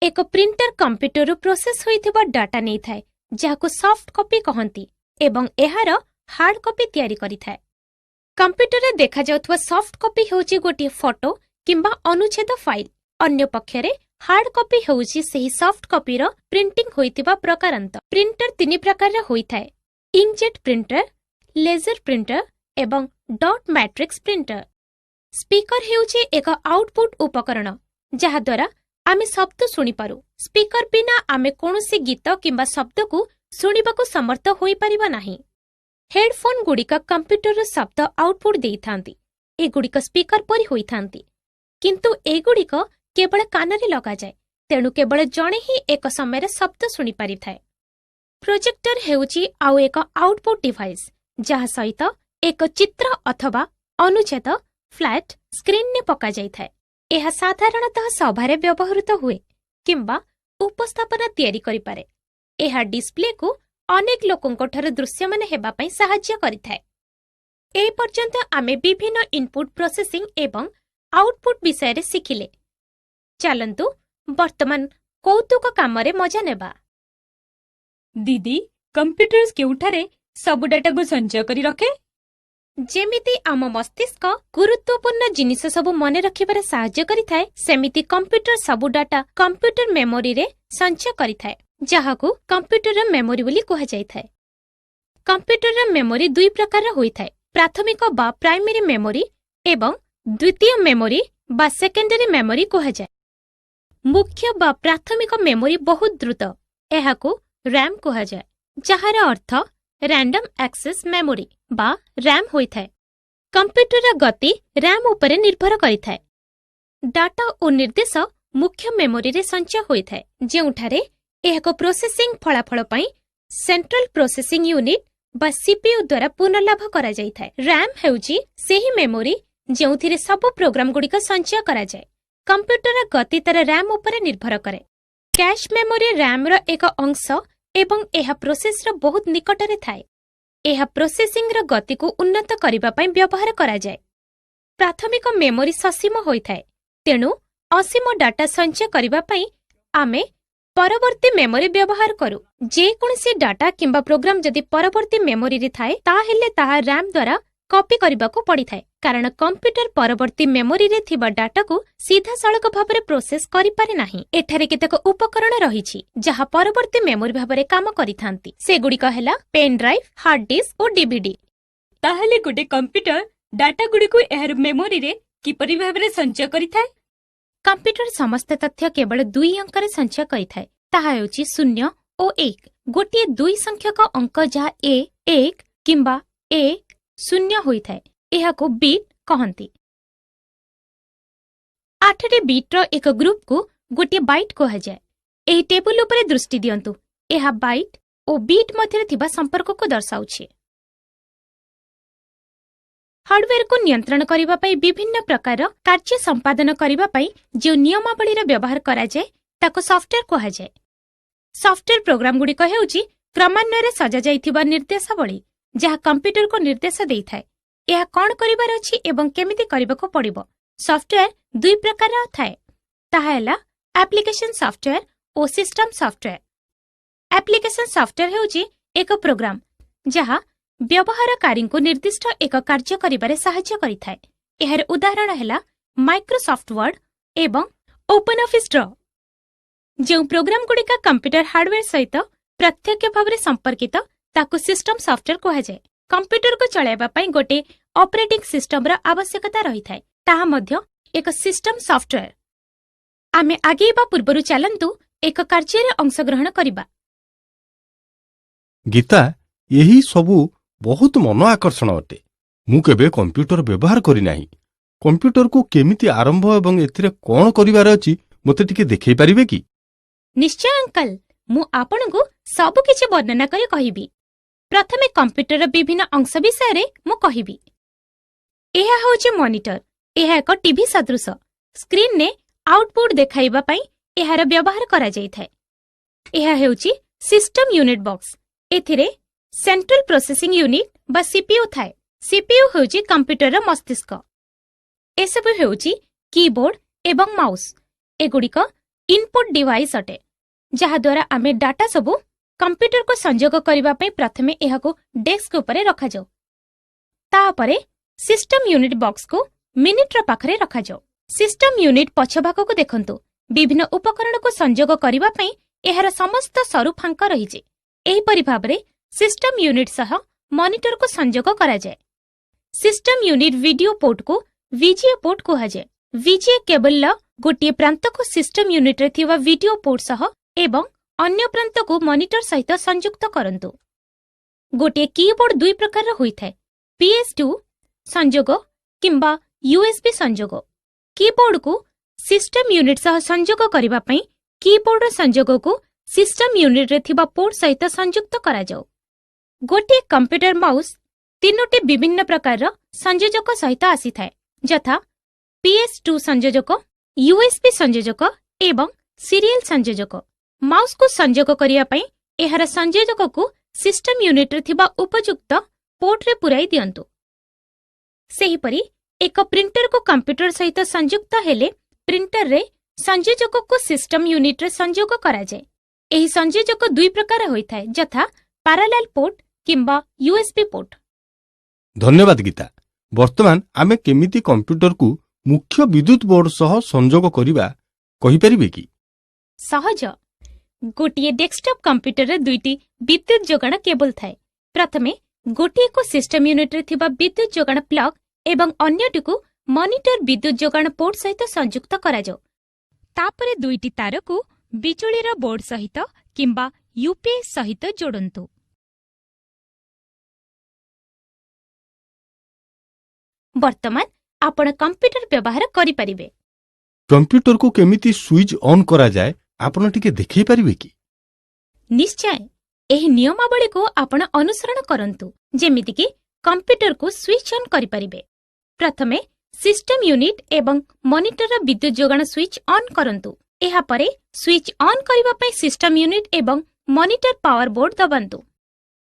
[SPEAKER 2] ଏକ ପ୍ରିଣ୍ଟର କମ୍ପ୍ୟୁଟରରୁ ପ୍ରୋସେସ୍ ହୋଇଥିବା ଡାଟା ନେଇଥାଏ, ଯାହାକୁ ସଫ୍ଟ କପି କହନ୍ତି, ଏବଂ ଏହାର ହାର୍ଡ କପି ତିଆରି କରିଥାଏ। କମ୍ପ୍ୟୁଟରରେ ଦେଖାଯାଉଥିବା ସଫ୍ଟ କପି ହେଉଛି ଗୋଟିଏ ଫଟୋ କିମ୍ବା ଅନୁଚ୍ଛେଦ ଫାଇଲ୍। ଅନ୍ୟପକ୍ଷରେ ହାର୍ଡ କପି ହେଉଛି ସେହି ସଫ୍ଟ କପିର ପ୍ରିଣ୍ଟିଂ ହୋଇଥିବା ପ୍ରକାରାନ୍ତ। ପ୍ରିଣ୍ଟର ତିନି ପ୍ରକାରର ହୋଇଥାଏ, ଇଙ୍କଜେଟ୍ ପ୍ରିଣ୍ଟର, ଲେଜର ପ୍ରିଣ୍ଟର ଏବଂ ଡଟ୍ ମ୍ୟାଟ୍ରିକ୍ସ ପ୍ରିଣ୍ଟର। ସ୍ପିକର ହେଉଛି ଏକ ଆଉଟପୁଟ୍ ଉପକରଣ, ଯାହାଦ୍ୱାରା ଆମେ ଶବ୍ଦ ଶୁଣିପାରୁ। ସ୍ପିକର ବିନା ଆମେ କୌଣସି ଗୀତ କିମ୍ବା ଶବ୍ଦକୁ ଶୁଣିବାକୁ ସମର୍ଥ ହୋଇପାରିବା ନାହିଁ। ହେଡଫୋନ୍ ଗୁଡ଼ିକ କମ୍ପ୍ୟୁଟରରୁ ଶବ୍ଦ ଆଉଟପୁଟ୍ ଦେଇଥାନ୍ତି। ଏଗୁଡ଼ିକ ସ୍ପିକର ପରି ହୋଇଥାନ୍ତି, କିନ୍ତୁ ଏଗୁଡ଼ିକ କେବଳ କାନରେ ଲଗାଯାଏ, ତେଣୁ କେବଳ ଜଣେ ହିଁ ଏକ ସମୟରେ ଶବ୍ଦ ଶୁଣିପାରିଥାଏ। ପ୍ରୋଜେକ୍ଟର ହେଉଛି ଆଉ ଏକ ଆଉଟପୁଟ୍ ଡିଭାଇସ୍, ଯାହା ସହିତ ଏକ ଚିତ୍ର ଅଥବା ଅନୁଚ୍ଛେଦ ଫ୍ଲାଟ୍ ସ୍କ୍ରିନରେ ପକାଯାଇଥାଏ। ଏହା ସାଧାରଣତଃ ସଭାରେ ବ୍ୟବହୃତ ହୁଏ କିମ୍ବା ଉପସ୍ଥାପନା ତିଆରି କରିପାରେ। ଏହା ଡିସପ୍ଲେକୁ ଅନେକ ଲୋକଙ୍କଠାରୁ ଦୃଶ୍ୟମାନ ହେବା ପାଇଁ ସାହାଯ୍ୟ କରିଥାଏ। ଏ ପର୍ଯ୍ୟନ୍ତ ଆମେ ବିଭିନ୍ନ ଇନପୁଟ୍, ପ୍ରୋସେସିଂ ଏବଂ ଆଉଟପୁଟ୍ ବିଷୟରେ ଶିଖିଲେ। ଚାଲନ୍ତୁ ବର୍ତ୍ତମାନ କୌତୁକ କାମରେ ମଜା ନେବା।
[SPEAKER 5] ଦିଦି, କମ୍ପ୍ୟୁଟର କେଉଁଠାରେ ସବୁ ଡାଟାକୁ ସଞ୍ଚୟ କରି ରଖେ?
[SPEAKER 2] ଯେମିତି ଆମ ମସ୍ତିଷ୍କ ଗୁରୁତ୍ୱପୂର୍ଣ୍ଣ ଜିନିଷ ସବୁ ମନେ ରଖିବାରେ ସାହାଯ୍ୟ କରିଥାଏ, ସେମିତି କମ୍ପ୍ୟୁଟର ସବୁ ଡାଟା କମ୍ପ୍ୟୁଟର ମେମୋରିରେ ସଞ୍ଚୟ କରିଥାଏ, ଯାହାକୁ କମ୍ପ୍ୟୁଟରର ମେମୋରି ବୋଲି କୁହାଯାଇଥାଏ। କମ୍ପ୍ୟୁଟରର ମେମୋରି ଦୁଇ ପ୍ରକାରର ହୋଇଥାଏ, ପ୍ରାଥମିକ ବା ପ୍ରାଇମେରୀ ମେମୋରି ଏବଂ ଦ୍ୱିତୀୟ ମେମୋରି ବା ସେକେଣ୍ଡାରୀ ମେମୋରି କୁହାଯାଏ। ମୁଖ୍ୟ ବା ପ୍ରାଥମିକ ମେମୋରି ବହୁତ ଦ୍ରୁତ। ଏହାକୁ ରାମ୍ କୁହାଯାଏ, ଯାହାର ଅର୍ଥ ରାଣ୍ଡମ୍ ଆକ୍ସେସ୍ ମେମୋରି ବା ରାମ୍ ହୋଇଥାଏ। କମ୍ପ୍ୟୁଟରର ଗତି ରାମ୍ ଉପରେ ନିର୍ଭର କରିଥାଏ। ଡାଟା ଓ ନିର୍ଦ୍ଦେଶ ମୁଖ୍ୟ ମେମୋରିରେ ସଞ୍ଚୟ ହୋଇଥାଏ, ଯେଉଁଠାରେ ଏହାକୁ ପ୍ରୋସେସିଂ ଫଳାଫଳ ପାଇଁ ସେଣ୍ଟ୍ରାଲ ପ୍ରୋସେସିଂ ୟୁନିଟ୍ ବା ସିପିୟୁ ଦ୍ୱାରା ପୁନର୍ଲାଭ କରାଯାଇଥାଏ। ରାମ୍ ହେଉଛି ସେହି ମେମୋରି ଯେଉଁଥିରେ ସବୁ ପ୍ରୋଗ୍ରାମଗୁଡ଼ିକ ସଞ୍ଚୟ କରାଯାଏ। କମ୍ପ୍ୟୁଟରର ଗତି ତାର ରାମ୍ ଉପରେ ନିର୍ଭର କରେ। କ୍ୟାଶ୍ ମେମୋରି ରାମ୍ର ଏକ ଅଂଶ ଏବଂ ଏହା ପ୍ରୋସେସର ବହୁତ ନିକଟରେ ଥାଏ। ଏହା ପ୍ରୋସେସିଂର ଗତିକୁ ଉନ୍ନତ କରିବା ପାଇଁ ବ୍ୟବହାର କରାଯାଏ। ପ୍ରାଥମିକ ମେମୋରି ସସୀମ ହୋଇଥାଏ, ତେଣୁ ଅସୀମ ଡାଟା ସଞ୍ଚୟ କରିବା ପାଇଁ ଆମେ ପରବର୍ତ୍ତୀ ମେମୋରି ବ୍ୟବହାର କରୁ। ଯେକୌଣସି ଡାଟା କିମ୍ବା ପ୍ରୋଗ୍ରାମ ଯଦି ପରବର୍ତ୍ତୀ ମେମୋରିରେ ଥାଏ, ତାହେଲେ ତାହା ରାମ୍ ଦ୍ୱାରା କପି କରିବାକୁ ପଡ଼ିଥାଏ, କାରଣ କମ୍ପ୍ୟୁଟର ପରବର୍ତ୍ତୀ ମେମୋରିରେ ଥିବା ଡାଟାକୁ ସିଧାସଳଖ ଭାବରେ ପ୍ରୋସେସ କରିପାରେ ନାହିଁ। ଏଠାରେ କେତେକ ଉପକରଣ ରହିଛି, ଯାହା ପରବର୍ତ୍ତୀ ମେମୋରି ଭାବରେ କାମ କରିଥାନ୍ତି। ସେଗୁଡ଼ିକ ହେଲା ପେନ୍ ଡ୍ରାଇଭ୍, ହାର୍ଡ ଡିସ୍କ ଓ ଡିଭିଡି।
[SPEAKER 5] ତାହେଲେ ଗୋଟେ କମ୍ପ୍ୟୁଟର ଡାଟାଗୁଡ଼ିକୁ ଏହାର ମେମୋରିରେ କିପରି ଭାବରେ ସଞ୍ଚୟ କରିଥାଏ?
[SPEAKER 2] କମ୍ପ୍ୟୁଟର ସମସ୍ତ ତଥ୍ୟ କେବଳ ଦୁଇ ଅଙ୍କରେ ସଞ୍ଚୟ କରିଥାଏ, ତାହା ହେଉଛି ଶୂନ୍ୟ ଓ ଏକ। ଗୋଟିଏ ଦୁଇ ସଂଖ୍ୟକ ଅଙ୍କ ଯାହା ଏ 1 କିମ୍ବା ଏ 0 ହୋଇଥାଏ, ଏହାକୁ ବିଟ୍ କହନ୍ତି। ଆଠଟି ବିଟ୍ର ଏକ ଗ୍ରୁପକୁ ଗୋଟିଏ ବାଇଟ୍ କୁହାଯାଏ। ଏହି ଟେବୁଲ ଉପରେ ଦୃଷ୍ଟି ଦିଅନ୍ତୁ। ଏହା ବାଇଟ୍ ଓ ବିଟ୍ ମଧ୍ୟରେ ଥିବା ସମ୍ପର୍କକୁ ଦର୍ଶାଉଛି। ହାର୍ଡୱେରକୁ ନିୟନ୍ତ୍ରଣ କରିବା ପାଇଁ, ବିଭିନ୍ନ ପ୍ରକାର କାର୍ଯ୍ୟ ସମ୍ପାଦନ କରିବା ପାଇଁ ଯେଉଁ ନିୟମାବଳୀର ବ୍ୟବହାର କରାଯାଏ, ତାକୁ ସଫ୍ଟୱେର କୁହାଯାଏ। ସଫ୍ଟୱେର ପ୍ରୋଗ୍ରାମଗୁଡ଼ିକ ହେଉଛି କ୍ରମାନ୍ୱୟରେ ସଜାଯାଇଥିବା ନିର୍ଦ୍ଦେଶାବଳୀ, ଯାହା କମ୍ପ୍ୟୁଟରକୁ ନିର୍ଦ୍ଦେଶ ଦେଇଥାଏ ଏହା କଣ କରିବାର ଅଛି ଏବଂ କେମିତି କରିବାକୁ ପଡ଼ିବ। ସଫ୍ଟୱେର ଦୁଇ ପ୍ରକାରର ଥାଏ, ତାହା ହେଲା ଆପ୍ଲିକେସନ ସଫ୍ଟୱେର ଓ ସିଷ୍ଟମ ସଫ୍ଟୱେର। ଆପ୍ଲିକେସନ ସଫ୍ଟୱେର ହେଉଛି ଏକ ପ୍ରୋଗ୍ରାମ, ଯାହା ବ୍ୟବହାରକାରୀଙ୍କୁ ନିର୍ଦ୍ଦିଷ୍ଟ ଏକ କାର୍ଯ୍ୟ କରିବାରେ ସାହାଯ୍ୟ କରିଥାଏ। ଏହାର ଉଦାହରଣ ହେଲା ମାଇକ୍ରୋସଫ୍ଟ ୱାର୍ଡ ଏବଂ ଓପନ ଅଫିସ୍ ଡ୍ର। ଯେଉଁ ପ୍ରୋଗ୍ରାମଗୁଡ଼ିକ କମ୍ପ୍ୟୁଟର ହାର୍ଡୱେର ସହିତ ପ୍ରତ୍ୟକ୍ଷ ଭାବରେ ସମ୍ପର୍କିତ, ତାକୁ ସିଷ୍ଟମ ସଫ୍ଟୱେର କୁହାଯାଏ। କମ୍ପ୍ୟୁଟରକୁ ଚଳାଇବା ପାଇଁ ଗୋଟିଏ ଅପରେଟିଂ ସିଷ୍ଟମର ଆବଶ୍ୟକତା ରହିଥାଏ। ତାହା ମଧ୍ୟ ଏକ ସିଷ୍ଟମ ସଫ୍ଟୱେର। ଆମେ ଆଗେଇବା ପୂର୍ବରୁ ଚାଲନ୍ତୁ ଏକ କାର୍ଯ୍ୟରେ ଅଂଶଗ୍ରହଣ କରିବା।
[SPEAKER 4] ଗୀତା, ଏହି ସବୁ ବହୁତ ମନ ଆକର୍ଷଣ ଅଟେ। ମୁଁ କେବେ କମ୍ପ୍ୟୁଟର ବ୍ୟବହାର କରିନାହିଁ। କମ୍ପ୍ୟୁଟରକୁ କେମିତି ଆରମ୍ଭ ଏବଂ ଏଥିରେ କଣ କରିବାର ଅଛି, ମୋତେ ଟିକେ ଦେଖେଇ ପାରିବେ କି?
[SPEAKER 2] ନିଶ୍ଚୟ ଅଙ୍କଲ, ମୁଁ ଆପଣଙ୍କୁ ସବୁକିଛି ବର୍ଣ୍ଣନା କରି କହିବି। ପ୍ରଥମେ କମ୍ପ୍ୟୁଟରର ବିଭିନ୍ନ ଅଂଶ ବିଷୟରେ ମୁଁ କହିବି। ଏହା ହେଉଛି ମନିଟର। ଏହା ଏକ ଟିଭି ସଦୃଶ। ସ୍କ୍ରିନରେ ଆଉଟପୁଟ୍ ଦେଖାଇବା ପାଇଁ ଏହାର ବ୍ୟବହାର କରାଯାଇଥାଏ। ଏହା ହେଉଛି ସିଷ୍ଟମ ୟୁନିଟ୍ ବକ୍ସ।
[SPEAKER 1] ଏଥିରେ ସେଣ୍ଟ୍ରାଲ ପ୍ରୋସେସିଂ ୟୁନିଟ୍ ବା ସିପିୟୁ ଥାଏ। ସିପିୟୁ ହେଉଛି କମ୍ପ୍ୟୁଟରର ମସ୍ତିଷ୍କ। ଏସବୁ ହେଉଛି କିବୋର୍ଡ ଏବଂ ମାଉସ୍। ଏଗୁଡ଼ିକ ଇନପୁଟ ଡିଭାଇସ୍ ଅଟେ, ଯାହାଦ୍ୱାରା ଆମେ ଡାଟା ସବୁ କମ୍ପ୍ୟୁଟରକୁ ସଂଯୋଗ କରିବା ପାଇଁ ପ୍ରଥମେ ଏହାକୁ ଡେସ୍କ ଉପରେ ରଖାଯାଉ। ତାପରେ ସିଷ୍ଟମ ୟୁନିଟ୍ ବକ୍ସକୁ ମନିଟର ପାଖରେ ରଖାଯାଉ। ସିଷ୍ଟମ ୟୁନିଟ୍ ପଛ ଭାଗକୁ ଦେଖନ୍ତୁ। ବିଭିନ୍ନ ଉପକରଣକୁ ସଂଯୋଗ କରିବା ପାଇଁ ଏହାର ସମସ୍ତ ସରୁ ଫାଙ୍କ ରହିଛି। ଏହିପରି ଭାବରେ ସିଷ୍ଟମ ୟୁନିଟ୍ ସହ ମନିଟରକୁ ସଂଯୋଗ କରାଯାଏ। ସିଷ୍ଟମ ୟୁନିଟ୍ ଭିଡିଓ ପୋର୍ଟକୁ ଭିଜିଏ ପୋର୍ଟ କୁହାଯାଏ। ଭିଜିଏ କେବଲର ଗୋଟିଏ ପ୍ରାନ୍ତକୁ ସିଷ୍ଟମ ୟୁନିଟ୍ରେ ଥିବା ଭିଡିଓ ପୋର୍ଟ ସହ ଏବଂ ଅନ୍ୟ ପ୍ରାନ୍ତକୁ ମନିଟର ସହିତ ସଂଯୁକ୍ତ କରନ୍ତୁ। ଗୋଟିଏ କିବୋର୍ଡ ଦୁଇ ପ୍ରକାରର ହୋଇଥାଏ, PS2 ସଂଯୋଗ କିମ୍ବା ୟୁଏସବି ସଂଯୋଗ। କିବୋର୍ଡକୁ ସିଷ୍ଟମ ୟୁନିଟ୍ ସହ ସଂଯୋଗ କରିବା ପାଇଁ କିବୋର୍ଡର ସଂଯୋଗକୁ ସିଷ୍ଟମ ୟୁନିଟ୍ରେ ଥିବା ପୋର୍ଟ ସହିତ ସଂଯୁକ୍ତ କରାଯାଉ। ଗୋଟିଏ କମ୍ପ୍ୟୁଟର ମାଉସ୍ ତିନୋଟି ବିଭିନ୍ନ ପ୍ରକାରର ସଂଯୋଜକ ସହିତ ଆସିଥାଏ, ଯଥା PS2 ସଂଯୋଜକ, ୟୁଏସବି ସଂଯୋଜକ ଏବଂ ସିରିଏଲ ସଂଯୋଜକ। ମାଉସ୍କୁ ସଂଯୋଗ କରିବା ପାଇଁ ଏହାର ସଂଯୋଜକକୁ ସିଷ୍ଟମ ୟୁନିଟ୍ରେ ଥିବା ଉପଯୁକ୍ତ ପୋର୍ଟରେ ପୂରାଇ ଦିଅନ୍ତୁ। ସେହିପରି ଏକ ପ୍ରିଣ୍ଟରକୁ କମ୍ପ୍ୟୁଟର ସହିତ ସଂଯୁକ୍ତ ହେଲେ ପ୍ରିଣ୍ଟରରେ ସଂଯୋଜକକୁ ସିଷ୍ଟମ ୟୁନିଟ୍ରେ ସଂଯୋଗ କରାଯାଏ। ଏହି ସଂଯୋଜକ ଦୁଇ ପ୍ରକାର ହୋଇଥାଏ, ଯଥା ପାରାଲାଲ ପୋର୍ଟ କିମ୍ବା ୟୁଏସବି ପୋର୍ଟ।
[SPEAKER 4] ଧନ୍ୟବାଦ ଗୀତା। ବର୍ତ୍ତମାନ ଆମେ କେମିତି କମ୍ପ୍ୟୁଟରକୁ ମୁଖ୍ୟ ବିଦ୍ୟୁତ ବୋର୍ଡ ସହ ସଂଯୋଗ କରିବା, କହିପାରିବେ କି?
[SPEAKER 1] ସହଜ। ଗୋଟିଏ ଡେସ୍କଟପ୍ କମ୍ପ୍ୟୁଟରରେ ଦୁଇଟି ବିଦ୍ୟୁତ ଯୋଗାଣ କେବୁଲ ଥାଏ। ପ୍ରଥମେ ଗୋଟିଏକୁ ସିଷ୍ଟମ ୟୁନିଟ୍ରେ ଥିବା ବିଦ୍ୟୁତ ଯୋଗାଣ ପ୍ଲଗ୍ ଏବଂ ଅନ୍ୟଟିକୁ ମନିଟର ବିଦ୍ୟୁତ ଯୋଗାଣ ପୋର୍ଟ ସହିତ ସଂଯୁକ୍ତ କରାଯାଉ। ତାପରେ ଦୁଇଟି ତାରକୁ ବିଜୁଳିର ବୋର୍ଡ ସହିତ କିମ୍ବା ୟୁପିଏସ୍ ସହିତ ଯୋଡ଼ନ୍ତୁ। ବର୍ତ୍ତମାନ ଆପଣ କମ୍ପ୍ୟୁଟର ବ୍ୟବହାର କରିପାରିବେ।
[SPEAKER 4] କମ୍ପ୍ୟୁଟରକୁ କେମିତି ସୁଇଚ୍ ଅନ୍ କରାଯାଏ, ଆପଣ ଟିକେ ଦେଖେଇ ପାରିବେ କି?
[SPEAKER 1] ନିଶ୍ଚୟ। ଏହି ନିୟମାବଳୀକୁ ଆପଣ ଅନୁସରଣ କରନ୍ତୁ, ଯେମିତିକି କମ୍ପ୍ୟୁଟରକୁ ସୁଇଚ୍ ଅନ୍ କରିପାରିବେ। ପ୍ରଥମେ ସିଷ୍ଟମ ୟୁନିଟ୍ ଏବଂ ମନିଟରର ବିଦ୍ୟୁତ ଯୋଗାଣ ସୁଇଚ୍ ଅନ୍ କରନ୍ତୁ। ଏହାପରେ ସୁଇଚ୍ ଅନ୍ କରିବା ପାଇଁ ସିଷ୍ଟମ ୟୁନିଟ୍ ଏବଂ ମନିଟର ପାୱାର ବୋର୍ଡ ଦବାନ୍ତୁ।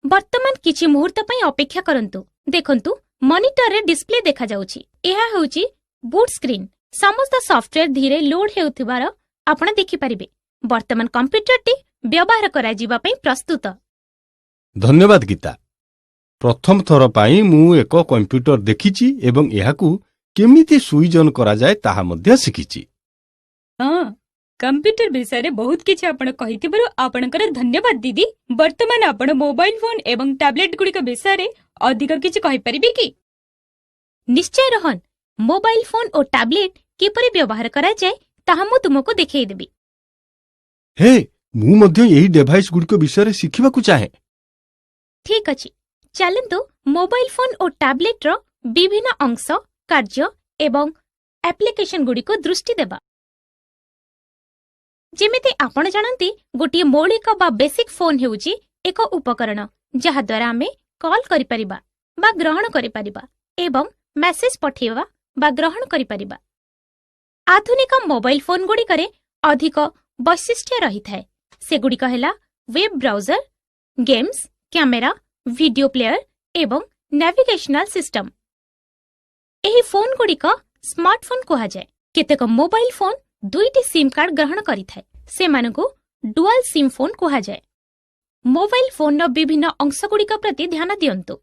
[SPEAKER 1] ବର୍ତ୍ତମାନ କିଛି ମୁହୂର୍ତ୍ତ ପାଇଁ ଅପେକ୍ଷା କରନ୍ତୁ। ଦେଖନ୍ତୁ, ମନିଟରରେ ଡିସପ୍ଲେ ଦେଖାଯାଉଛି। ଏହା ହେଉଛି ବୁଟ୍ ସ୍କ୍ରିନ୍। ସମସ୍ତ ସଫ୍ଟୱେର ଧୀରେ ଲୋଡ୍ ହେଉଥିବାର ଆପଣ ଦେଖିପାରିବେ। ବର୍ତ୍ତମାନ କମ୍ପ୍ୟୁଟରଟି ବ୍ୟବହାର କରାଯିବା ପାଇଁ ପ୍ରସ୍ତୁତ।
[SPEAKER 4] ଧନ୍ୟବାଦ ଗୀତା। ପ୍ରଥମ ଥର ପାଇଁ ମୁଁ ଏକ କମ୍ପ୍ୟୁଟର ଦେଖିଛି ଏବଂ ଏହାକୁ କେମିତି ସୁଇଚ୍ ଅନ୍ କରାଯାଏ ତାହା ମଧ୍ୟ ଶିଖିଛି।
[SPEAKER 5] ହଁ, କମ୍ପ୍ୟୁଟର ବିଷୟରେ ବହୁତ କିଛି ଆପଣ କହିଥିବାରୁ ଆପଣଙ୍କର ଧନ୍ୟବାଦ ଦିଦି। ବର୍ତ୍ତମାନ ଆପଣ ମୋବାଇଲ ଫୋନ ଏବଂ ଟାବ୍ଲେଟ ଗୁଡ଼ିକ ବିଷୟରେ ଅଧିକ କିଛି କହିପାରିବେ କି?
[SPEAKER 1] ନିଶ୍ଚୟ ରୋହନ। ମୋବାଇଲ ଫୋନ ଓ ଟାବ୍ଲେଟ କିପରି ବ୍ୟବହାର କରାଯାଏ, ତାହା ମୁଁ ତୁମକୁ ଦେଖେଇଦେବି।
[SPEAKER 4] ହେ, ମୁଁ ମଧ୍ୟ ଏହି ଡିଭାଇସ୍ ଗୁଡ଼ିକ ବିଷୟରେ ଶିଖିବାକୁ ଚାହେଁ।
[SPEAKER 1] ଠିକ୍ ଅଛି, ଚାଲନ୍ତୁ ମୋବାଇଲ ଫୋନ ଓ ଟାବ୍ଲେଟର ବିଭିନ୍ନ ଅଂଶ, କାର୍ଯ୍ୟ ଏବଂ ଆପ୍ଲିକେସନଗୁଡ଼ିକୁ ଦୃଷ୍ଟି ଦେବା। ଯେମିତି ଆପଣ ଜାଣନ୍ତି, ଗୋଟିଏ ମୌଳିକ ବା ବେସିକ୍ ଫୋନ୍ ହେଉଛି ଏକ ଉପକରଣ, ଯାହାଦ୍ୱାରା ଆମେ କଲ୍ କରିପାରିବା ବା ଗ୍ରହଣ କରିପାରିବା ଏବଂ ମେସେଜ ପଠେଇବା ବା ଗ୍ରହଣ କରିପାରିବା। ଆଧୁନିକ ମୋବାଇଲ ଫୋନ୍ଗୁଡ଼ିକରେ ଅଧିକ ବୈଶିଷ୍ଟ୍ୟ ରହିଥାଏ। ସେଗୁଡ଼ିକ ହେଲା web browser, games, camera, video player ଏବଂ ନାଭିଗେସନାଲ ସିଷ୍ଟମ। ଏହି ଫୋନ୍ଗୁଡ଼ିକ ସ୍ମାର୍ଟଫୋନ୍ କୁହାଯାଏ। କେତେକ ମୋବାଇଲ ଫୋନ୍ ଦୁଇଟି ସିମ୍ କାର୍ଡ ଗ୍ରହଣ କରିଥାଏ। ସେମାନଙ୍କୁ ଡୁଆଲ ସିମ୍ ଫୋନ୍ କୁହାଯାଏ। ମୋବାଇଲ ଫୋନ୍ର ବିଭିନ୍ନ ଅଂଶଗୁଡ଼ିକ ପ୍ରତି ଧ୍ୟାନ ଦିଅନ୍ତୁ।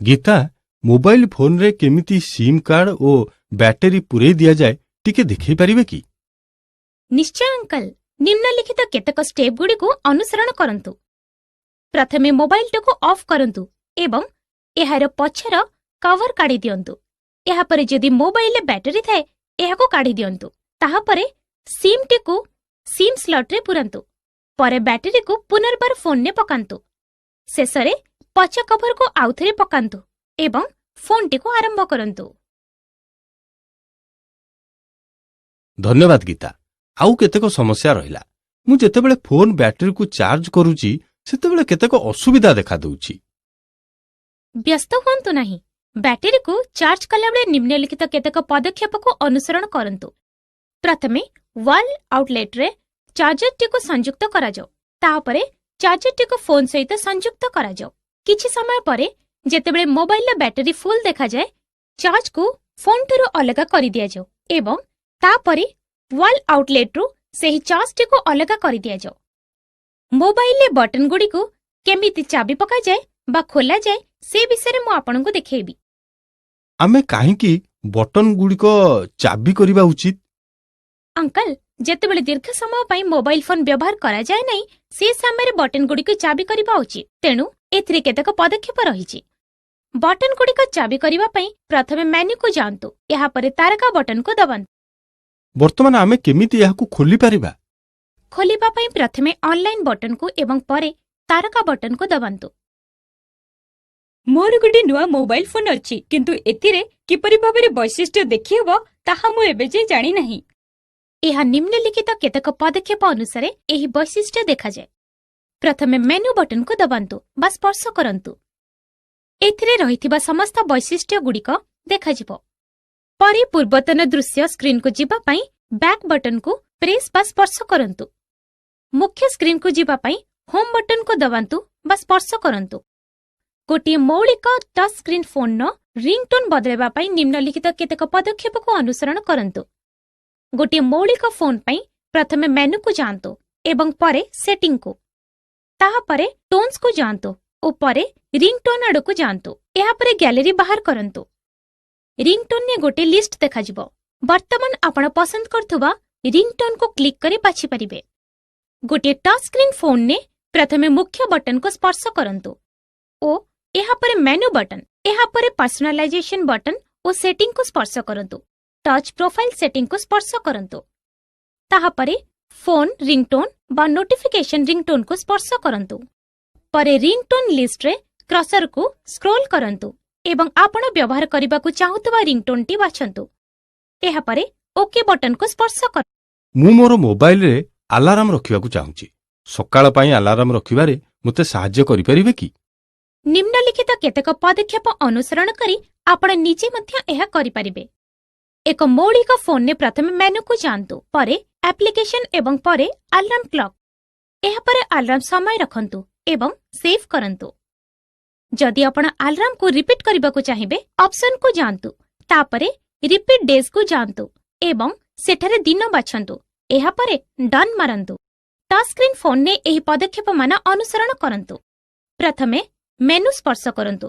[SPEAKER 4] ଗୀତା, ମୋବାଇଲ ଫୋନରେ କେମିତି ସିମ୍ କାର୍ଡ ଓ ବ୍ୟାଟେରୀ ପୂରେଇ ଦିଆଯାଏ, ଟିକେ ଦେଖେଇ ପାରିବେ କି?
[SPEAKER 1] ନିଶ୍ଚୟ ଅଙ୍କଲ। ନିମ୍ନଲିଖିତ କେତେକ ଷ୍ଟେପଗୁଡ଼ିକୁ ଅନୁସରଣ କରନ୍ତୁ। ପ୍ରଥମେ ମୋବାଇଲଟିକୁ ଅଫ୍ କରନ୍ତୁ ଏବଂ ଏହାର ପଛର କଭର କାଢ଼ି ଦିଅନ୍ତୁ। ଏହାପରେ ଯଦି ମୋବାଇଲରେ ବ୍ୟାଟେରୀ ଥାଏ, ଏହାକୁ କାଢ଼ି ଦିଅନ୍ତୁ। ତାହାପରେ ସିମ୍ଟିକୁ ସିମ୍ ସ୍ଲଟ୍ରେ ପୂରାନ୍ତୁ। ପରେ ବ୍ୟାଟେରୀକୁ ପୁନର୍ବାର ଫୋନରେ ପକାନ୍ତୁ। ଶେଷରେ ପଛ କଭରକୁ ଆଉଥରେ ପକାନ୍ତୁ ଏବଂ ଫୋନ୍ଟିକୁ ଆରମ୍ଭ କରନ୍ତୁ।
[SPEAKER 4] ଧନ୍ୟବାଦ ଗୀତା। ଆଉ କେତେକ ସମସ୍ୟା ରହିଲା। ମୁଁ ଯେତେବେଳେ ଫୋନ୍ ବ୍ୟାଟେରୀକୁ ଚାର୍ଜ କରୁଛି, ସେତେବେଳେ କେତେକ ଅସୁବିଧା ଦେଖାଦେଉଛି।
[SPEAKER 1] ବ୍ୟସ୍ତ ହୁଅନ୍ତୁ ନାହିଁ। ବ୍ୟାଟେରୀକୁ ଚାର୍ଜ କଲାବେଳେ ନିମ୍ନଲିଖିତ କେତେକ ପଦକ୍ଷେପକୁ ଅନୁସରଣ କରନ୍ତୁ। ପ୍ରଥମେ ୱାଲ୍ ଆଉଟଲେଟ୍ରେ ଚାର୍ଜରଟିକୁ ସଂଯୁକ୍ତ କରାଯାଉ। ତାପରେ
[SPEAKER 2] ଚାର୍ଜରଟିକୁ ଫୋନ୍ ସହିତ ସଂଯୁକ୍ତ କରାଯାଉ। କିଛି ସମୟ ପରେ ଯେତେବେଳେ ମୋବାଇଲର ବ୍ୟାଟେରୀ ଫୁଲ୍ ଦେଖାଯାଏ, ଚାର୍ଜକୁ ଫୋନ୍ଠାରୁ ଅଲଗା କରିଦିଆଯାଉ ଏବଂ ତାପରେ ୱାଲ୍ ଆଉଟଲେଟ୍ରୁ ସେହି ଚାର୍ଜଟିକୁ ଅଲଗା କରିଦିଆଯାଉ। ମୋବାଇଲରେ ବଟନଗୁଡ଼ିକୁ କେମିତି ଚାବି ପକାଯାଏ ବା ଖୋଲାଯାଏ, ସେ ବିଷୟରେ ମୁଁ ଆପଣଙ୍କୁ ଦେଖେଇବି।
[SPEAKER 4] ଆମେ କାହିଁକି ବଟନଗୁଡ଼ିକ ଚାବି କରିବା ଉଚିତ?
[SPEAKER 2] ଅଙ୍କଲ, ଯେତେବେଳେ ଦୀର୍ଘ ସମୟ ପାଇଁ ମୋବାଇଲ ଫୋନ୍ ବ୍ୟବହାର କରାଯାଏ ନାହିଁ, ସେ ସମୟରେ ବଟନଗୁଡ଼ିକୁ ଚାବି କରିବା ଉଚିତ। ତେଣୁ ଏଥିରେ କେତେକ ପଦକ୍ଷେପ ରହିଛି। ବଟନଗୁଡ଼ିକ ଚାବି କରିବା ପାଇଁ ପ୍ରଥମେ ମେନ୍ୟୁକୁ ଯାଆନ୍ତୁ। ଏହାପରେ ତାରକା ବଟନକୁ ଦବାନ୍ତୁ।
[SPEAKER 4] ବର୍ତ୍ତମାନ ଆମେ କେମିତି ଏହାକୁ ଖୋଲିପାରିବା?
[SPEAKER 2] ଖୋଲିବା ପାଇଁ ପ୍ରଥମେ ଅନଲାଇନ୍ ବଟନକୁ ଏବଂ ପରେ ତାରକା ବଟନକୁ ଦବାନ୍ତୁ।
[SPEAKER 5] ମୋର ଗୋଟେ ନୂଆ ମୋବାଇଲ ଫୋନ୍ ଅଛି, କିନ୍ତୁ ଏଥିରେ କିପରି ଭାବରେ ବୈଶିଷ୍ଟ୍ୟ ଦେଖିହେବ, ତାହା ମୁଁ ଏବେ ଯାଏ ଜାଣିନାହିଁ।
[SPEAKER 2] ଏହା ନିମ୍ନଲିଖିତ କେତେକ ପଦକ୍ଷେପ ଅନୁସାରେ ଏହି ବୈଶିଷ୍ଟ୍ୟ ଦେଖାଯାଏ। ପ୍ରଥମେ ମେନୁ ବଟନକୁ ଦବାନ୍ତୁ ବା ସ୍ପର୍ଶ କରନ୍ତୁ। ଏଥିରେ ରହିଥିବା ସମସ୍ତ ବୈଶିଷ୍ଟ୍ୟଗୁଡ଼ିକ ଦେଖାଯିବ। ପରେ ପୂର୍ବତନ ଦୃଶ୍ୟ ସ୍କ୍ରିନ୍କୁ ଯିବା ପାଇଁ ବ୍ୟାକ୍ ବଟନକୁ ପ୍ରେସ୍ ବା ସ୍ପର୍ଶ କରନ୍ତୁ। ମୁଖ୍ୟ ସ୍କ୍ରିନ୍କୁ ଯିବା ପାଇଁ ହୋମ୍ ବଟନକୁ ଦବାନ୍ତୁ ବା ସ୍ପର୍ଶ କରନ୍ତୁ। ଗୋଟିଏ ମୌଳିକ ଟଚ୍ ସ୍କ୍ରିନ୍ ଫୋନ୍ର ରିଙ୍ଗଟୋନ୍ ବଦଳାଇବା ପାଇଁ ନିମ୍ନଲିଖିତ କେତେକ ପଦକ୍ଷେପକୁ ଅନୁସରଣ କରନ୍ତୁ। ଗୋଟିଏ ମୌଳିକ ଫୋନ୍ ପାଇଁ ପ୍ରଥମେ ମେନୁକୁ ଯାଆନ୍ତୁ ଏବଂ ପରେ ସେଟିଂକୁ, ତାହାପରେ ଟୋନ୍ସକୁ ଯାଆନ୍ତୁ ଓ ପରେ ରିଙ୍ଗଟୋନ୍ ଆଡ଼କୁ ଯାଆନ୍ତୁ। ଏହାପରେ ଗ୍ୟାଲେରୀ ବାହାର କରନ୍ତୁ। ରିଙ୍ଗଟୋନ୍ରେ ଗୋଟିଏ ଲିଷ୍ଟ ଦେଖାଯିବ। ବର୍ତ୍ତମାନ ଆପଣ ପସନ୍ଦ କରୁଥିବା ରିଙ୍ଗଟୋନ୍କୁ କ୍ଲିକ୍ କରି ବାଛିପାରିବେ। ଗୋଟିଏ ଟଚ୍ ସ୍କ୍ରିନ୍ ଫୋନ୍ରେ ପ୍ରଥମେ ମୁଖ୍ୟ ବଟନକୁ ସ୍ପର୍ଶ କରନ୍ତୁ ଓ ଏହାପରେ ମେନୁ ବଟନ, ଏହାପରେ ପର୍ସନାଲାଇଜେସନ ବଟନ ଓ ସେଟିଂକୁ ସ୍ପର୍ଶ କରନ୍ତୁ। ଟଚ୍ ପ୍ରୋଫାଇଲ୍ ସେଟିଂକୁ ସ୍ପର୍ଶ କରନ୍ତୁ। ତାହାପରେ ଫୋନ୍ ରିଙ୍ଗଟୋନ୍ ବା ନୋଟିଫିକେସନ ରିଙ୍ଗଟୋନ୍କୁ ସ୍ପର୍ଶ କରନ୍ତୁ। ପରେ ରିଙ୍ଗଟୋନ୍ ଲିଷ୍ଟରେ କର୍ସରକୁ ସ୍କ୍ରୋଲ୍ କରନ୍ତୁ ଏବଂ ଆପଣ ବ୍ୟବହାର କରିବାକୁ ଚାହୁଁଥିବା ରିଙ୍ଗଟୋନ୍ଟି ବାଛନ୍ତୁ। ଏହାପରେ ଓକେ ବଟନକୁ ସ୍ପର୍ଶ କରନ୍ତୁ।
[SPEAKER 4] ମୁଁ ମୋର ମୋବାଇଲରେ ଆଲାରାମ ରଖିବାକୁ ଚାହୁଁଛି। ସକାଳ ପାଇଁ ଆଲାରାମ ରଖିବାରେ ମୋତେ ସାହାଯ୍ୟ କରିପାରିବେ କି?
[SPEAKER 2] ନିମ୍ନଲିଖିତ କେତେକ ପଦକ୍ଷେପ ଅନୁସରଣ କରି ଆପଣ ନିଜେ ମଧ୍ୟ ଏହା କରିପାରିବେ। ଏକ ମୌଳିକ ଫୋନ୍ରେ ପ୍ରଥମେ ମେନୁକୁ ଯାଆନ୍ତୁ, ପରେ ଆପ୍ଲିକେସନ ଏବଂ ପରେ ଆଲାର୍ମ କ୍ଲକ୍। ଏହାପରେ ଆଲାର୍ମ ସମୟ ରଖନ୍ତୁ ଏବଂ ସେଭ୍ କରନ୍ତୁ। ଯଦି ଆପଣ ଆଲାର୍ମକୁ ରିପିଟ୍ କରିବାକୁ ଚାହିଁବେ, ଅପସନକୁ ଯାଆନ୍ତୁ, ତାପରେ ରିପିଟ୍ ଡେଜ୍କୁ ଯାଆନ୍ତୁ ଏବଂ ସେଠାରେ ଦିନ ବାଛନ୍ତୁ। ଏହାପରେ ଡନ୍ ମାରନ୍ତୁ। ଟଚ୍ ସ୍କ୍ରିନ୍ ଫୋନ୍ରେ ଏହି ପଦକ୍ଷେପମାନ ଅନୁସରଣ କରନ୍ତୁ। ପ୍ରଥମେ ମେନୁ ସ୍ପର୍ଶ କରନ୍ତୁ,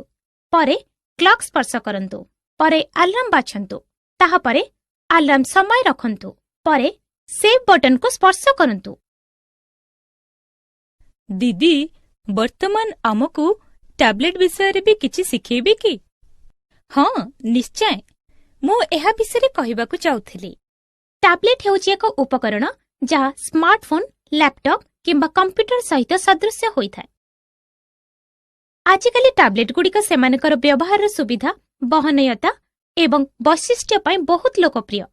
[SPEAKER 2] ପରେ କ୍ଲକ୍ ସ୍ପର୍ଶ କରନ୍ତୁ, ପରେ ଆଲାର୍ମ ବାଛନ୍ତୁ, ତାହାପରେ ଆଲାର୍ମ ସମୟ ରଖନ୍ତୁ, ପରେ ସେଭ୍ ବଟନକୁ ସ୍ପର୍ଶ କରନ୍ତୁ।
[SPEAKER 5] ଦିଦି, ବର୍ତ୍ତମାନ ଆମକୁ ଟ୍ୟାବଲେଟ୍ ବିଷୟରେ ବି କିଛି ଶିଖେଇବେ କି? ହଁ, ନିଶ୍ଚୟ। ମୁଁ ଏହା ବିଷୟରେ କହିବାକୁ ଚାହୁଁଥିଲି।
[SPEAKER 2] ଟ୍ୟାବଲେଟ୍ ହେଉଛି ଏକ ଉପକରଣ ଯାହା ସ୍ମାର୍ଟଫୋନ୍, ଲ୍ୟାପଟପ୍ କିମ୍ବା କମ୍ପ୍ୟୁଟର ସହିତ ସଦୃଶ୍ୟ ହୋଇଥାଏ। ଆଜିକାଲି ଟ୍ୟାବଲେଟ୍ଗୁଡ଼ିକ ସେମାନଙ୍କର ବ୍ୟବହାରର ସୁବିଧା, ବହନୀୟତା ଏବଂ ବୈଶିଷ୍ଟ୍ୟ ପାଇଁ ବହୁତ ଲୋକପ୍ରିୟ।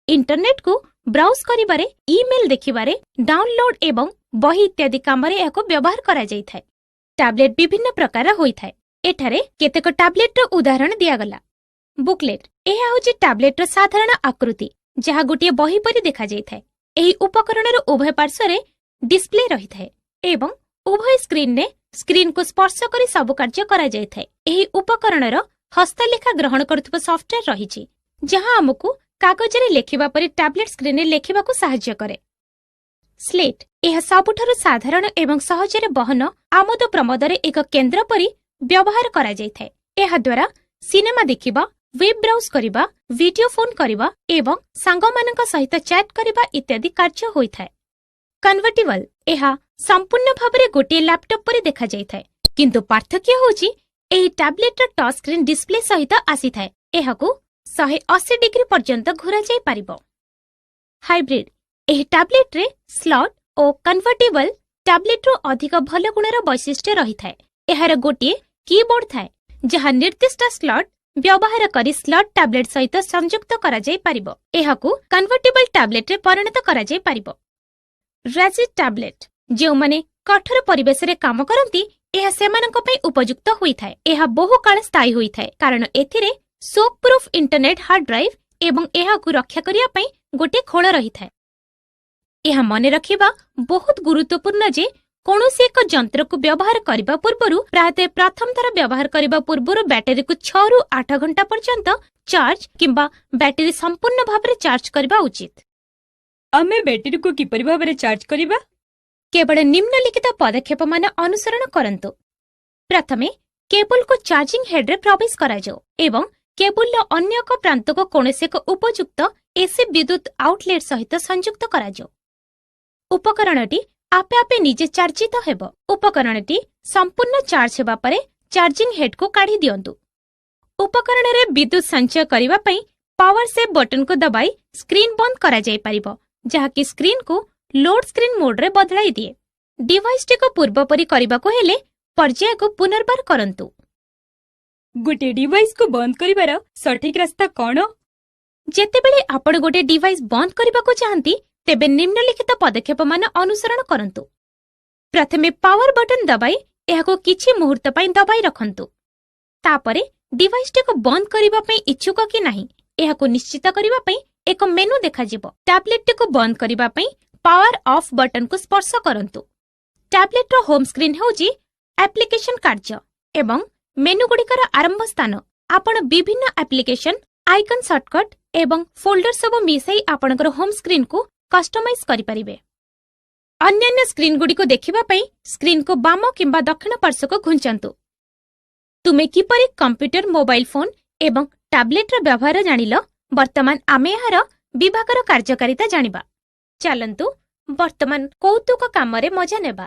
[SPEAKER 2] ଇଣ୍ଟରନେଟ୍କୁ ବ୍ରାଉଜ କରିବାରେ, ଇମେଲ୍ ଦେଖିବାରେ, ଡାଉନଲୋଡ୍ ଏବଂ ବହି ଇତ୍ୟାଦି କାମରେ ଏହାକୁ ବ୍ୟବହାର କରାଯାଇଥାଏ। ଟ୍ୟାବଲେଟ୍ ବିଭିନ୍ନ ପ୍ରକାରର ହୋଇଥାଏ। ଏଠାରେ କେତେକ ଟ୍ୟାବଲେଟ୍ର ଉଦାହରଣ ଦିଆଗଲା। ବୁକଲେଟ୍: ଏହା ହେଉଛି ଟ୍ୟାବଲେଟ୍ର ସାଧାରଣ ଆକୃତି, ଯାହା ଗୋଟିଏ ବହି ପରି ଦେଖାଯାଇଥାଏ। ଏହି ଉପକରଣର ଉଭୟ ପାର୍ଶ୍ୱରେ ଡିସପ୍ଲେ ରହିଥାଏ ଏବଂ ଉଭୟ ସ୍କ୍ରିନ୍ରେ ସ୍କ୍ରିନ୍କୁ ସ୍ପର୍ଶ କରି ସବୁ କାର୍ଯ୍ୟ କରାଯାଇଥାଏ। ଏହି ଉପକରଣର ହସ୍ତଲେଖା ଗ୍ରହଣ କରୁଥିବା ସଫ୍ଟୱେର୍ ରହିଛି, ଯାହା ଆମକୁ କାଗଜରେ ଲେଖିବା ପରି ଟ୍ୟାବଲେଟ୍ ସ୍କ୍ରିନ୍ରେ ଲେଖିବାକୁ ସାହାଯ୍ୟ କରେ। ସ୍ଲେଟ୍: ଏହା ସବୁଠାରୁ ସାଧାରଣ ଏବଂ ସହଜରେ ବହନ ଆମୋଦ ପ୍ରମୋଦରେ ଏକ କେନ୍ଦ୍ର ପରି ବ୍ୟବହାର କରାଯାଇଥାଏ। ଏହାଦ୍ୱାରା ସିନେମା ଦେଖିବା, ୱେବ୍ ବ୍ରାଉଜ କରିବା, ଭିଡିଓ ଫୋନ୍ କରିବା ଏବଂ ସାଙ୍ଗମାନଙ୍କ ସହିତ ଚାଟ୍ କରିବା ଇତ୍ୟାଦି କାର୍ଯ୍ୟ ହୋଇଥାଏ। କନଭର୍ଟିବଲ: ଏହା ସମ୍ପୂର୍ଣ୍ଣ ଭାବରେ ଗୋଟିଏ ଲ୍ୟାପଟପ୍ ପରି ଦେଖାଯାଇଥାଏ, କିନ୍ତୁ ପାର୍ଥକ୍ୟ ହେଉଛି ଏହି ଟ୍ୟାବଲେଟ୍ର ଟଚ୍ ସ୍କ୍ରିନ୍ ଡିସପ୍ଲେ ସହିତ ଆସିଥାଏ। ଏହାକୁ 180 ଡିଗ୍ରୀ ପର୍ଯ୍ୟନ୍ତ ଘୋରାଯାଇ ପାରିବ। ହାଇବ୍ରିଡ୍: ଏହି ଟ୍ୟାବଲେଟ୍ରେ ସ୍ଲଟ୍ ଓ କନଭର୍ଟିବଲ ଟ୍ୟାବଲେଟ୍ରୁ ଅଧିକ ଭଲ ଗୁଣର ବୈଶିଷ୍ଟ୍ୟ ରହିଥାଏ। ଏହାର ଗୋଟିଏ କିବୋର୍ଡ ଥାଏ, ଯାହା ନିର୍ଦ୍ଦିଷ୍ଟ ସ୍ଲଟ୍ ବ୍ୟବହାର କରି ସ୍ଲଟ୍ ଟ୍ୟାବଲେଟ୍ ସହିତ ସଂଯୁକ୍ତ କରାଯାଇ ପାରିବ। ଏହାକୁ କନଭର୍ଟିବଲ ଟ୍ୟାବଲେଟ୍ରେ ପରିଣତ କରାଯାଇ ପାରିବ। ରିଜିଡ୍ ଟ୍ୟାବଲେଟ୍: ଯେଉଁମାନେ କଠୋର ପରିବେଶରେ କାମ କରନ୍ତି, ଏହା ସେମାନଙ୍କ ପାଇଁ ଉପଯୁକ୍ତ ହୋଇଥାଏ। ଏହା ବହୁ କାଳ ସ୍ଥାୟୀ ହୋଇଥାଏ, କାରଣ ଏଥିରେ soak proof internal hard drive ଏବଂ ଏହାକୁ ରକ୍ଷା କରିବା ପାଇଁ ଗୋଟିଏ ଖୋଳ ରହିଥାଏ। ଏହା ମନେ ରଖିବା ବହୁତ ଗୁରୁତ୍ୱପୂର୍ଣ୍ଣ ଯେ କୌଣସି ଏକ ଯନ୍ତ୍ରକୁ ବ୍ୟବହାର କରିବା ପୂର୍ବରୁ, ପ୍ରାୟତଃ ପ୍ରଥମ ଥର ବ୍ୟବହାର କରିବା ପୂର୍ବରୁ, ବ୍ୟାଟେରୀକୁ 6ରୁ 8 ଘଣ୍ଟା ପର୍ଯ୍ୟନ୍ତ ଚାର୍ଜ କିମ୍ବା ବ୍ୟାଟେରୀ ସମ୍ପୂର୍ଣ୍ଣ ଭାବରେ ଚାର୍ଜ କରିବା ଉଚିତ।
[SPEAKER 5] ଆମେ ବ୍ୟାଟେରୀକୁ କିପରି ଭାବରେ ଚାର୍ଜ କରିବା?
[SPEAKER 2] କେବଳ ନିମ୍ନଲିଖିତ ପଦକ୍ଷେପମାନ ଅନୁସରଣ କରନ୍ତୁ। ପ୍ରଥମେ କେବୁଲକୁ ଚାର୍ଜିଂ ହେଡ୍ରେ ପ୍ରବେଶ କରାଯାଉ ଏବଂ କେବୁଲର ଅନ୍ୟ ଏକ ପ୍ରାନ୍ତକୁ କୌଣସି ଏକ ଉପଯୁକ୍ତ ଏସି ବିଦ୍ୟୁତ ଆଉଟଲେଟ୍ ସହିତ ସଂଯୁକ୍ତ କରାଯାଉ। ଉପକରଣଟି ଆପେ ଆପେ ନିଜେ ଚାର୍ଜିତ ହେବ। ଉପକରଣଟି ସମ୍ପୂର୍ଣ୍ଣ ଚାର୍ଜ ହେବା ପରେ ଚାର୍ଜିଂ ହେଡ୍କୁ କାଢ଼ି ଦିଅନ୍ତୁ। ଉପକରଣରେ ବିଦ୍ୟୁତ ସଞ୍ଚୟ କରିବା ପାଇଁ ପାୱାର ସେଭ୍ ବଟନକୁ ଦବାଇ ସ୍କ୍ରିନ୍ ବନ୍ଦ କରାଯାଇପାରିବ, ଯାହାକି ସ୍କ୍ରିନ୍କୁ ଲୋଡ୍ ସ୍କ୍ରିନ୍ ମୋଡରେ ବଦଳାଇ ଦିଏ। ଡିଭାଇସଟିକୁ ପୂର୍ବପରି କରିବାକୁ ହେଲେ ପର୍ଯ୍ୟାୟକୁ ପୁନର୍ବାର କରନ୍ତୁ।
[SPEAKER 5] ଗୋଟିଏ ଡିଭାଇସକୁ ବନ୍ଦ କରିବାର ସଠିକ ରାସ୍ତା କଣ?
[SPEAKER 2] ଯେତେବେଳେ ଆପଣ ଗୋଟିଏ ଡିଭାଇସ୍ ବନ୍ଦ କରିବାକୁ ଚାହାନ୍ତି, ତେବେ ନିମ୍ନଲିଖିତ ପଦକ୍ଷେପମାନ ଅନୁସରଣ କରନ୍ତୁ। ପ୍ରଥମେ ପାୱାର ବଟନ ଦବାଇ ଏହାକୁ କିଛି ମୁହୂର୍ତ୍ତ ପାଇଁ ଦବାଇ ରଖନ୍ତୁ। ତାପରେ ଡିଭାଇସଟିକୁ ବନ୍ଦ କରିବା ପାଇଁ ଇଚ୍ଛୁକ କି ନାହିଁ, ଏହାକୁ ନିଶ୍ଚିତ କରିବା ପାଇଁ ଏକ ମେନୁ ଦେଖାଯିବ। ଟ୍ୟାବ୍ଲେଟଟିକୁ ବନ୍ଦ କରିବା ପାଇଁ ପାୱାର ଅଫ୍ ବଟନକୁ ସ୍ପର୍ଶ କରନ୍ତୁ। ଟ୍ୟାବ୍ଲେଟର ହୋମ୍ ସ୍କ୍ରିନ୍ ହେଉଛି ଆପ୍ଲିକେସନ କାର୍ଯ୍ୟ ଏବଂ ମେନୁଗୁଡ଼ିକର ଆରମ୍ଭ ସ୍ଥାନ। ଆପଣ ବିଭିନ୍ନ ଆପ୍ଲିକେସନ, ଆଇକନ୍, ସର୍ଟକଟ୍ ଏବଂ ଫୋଲ୍ଡର ସବୁ ମିଶାଇ ଆପଣଙ୍କର ହୋମ୍ ସ୍କ୍ରିନ୍କୁ କଷ୍ଟମାଇଜ୍ କରିପାରିବେ। ଅନ୍ୟାନ୍ୟ ସ୍କ୍ରିନ୍ଗୁଡ଼ିକୁ ଦେଖିବା ପାଇଁ ସ୍କ୍ରିନ୍କୁ ବାମ କିମ୍ବା ଦକ୍ଷିଣ ପାର୍ଶ୍ୱକୁ ଘୁଞ୍ଚନ୍ତୁ। ତୁମେ କିପରି କମ୍ପ୍ୟୁଟର, ମୋବାଇଲ ଫୋନ୍ ଏବଂ ଟ୍ୟାବ୍ଲେଟର ବ୍ୟବହାର ଜାଣିଲ, ବର୍ତ୍ତମାନ ଆମେ ଏହାର ବିଭାଗର କାର୍ଯ୍ୟକାରିତା ଜାଣିବା। ଚାଲନ୍ତୁ ବର୍ତ୍ତମାନ କୌତୁକ କାମରେ ମଜା ନେବା।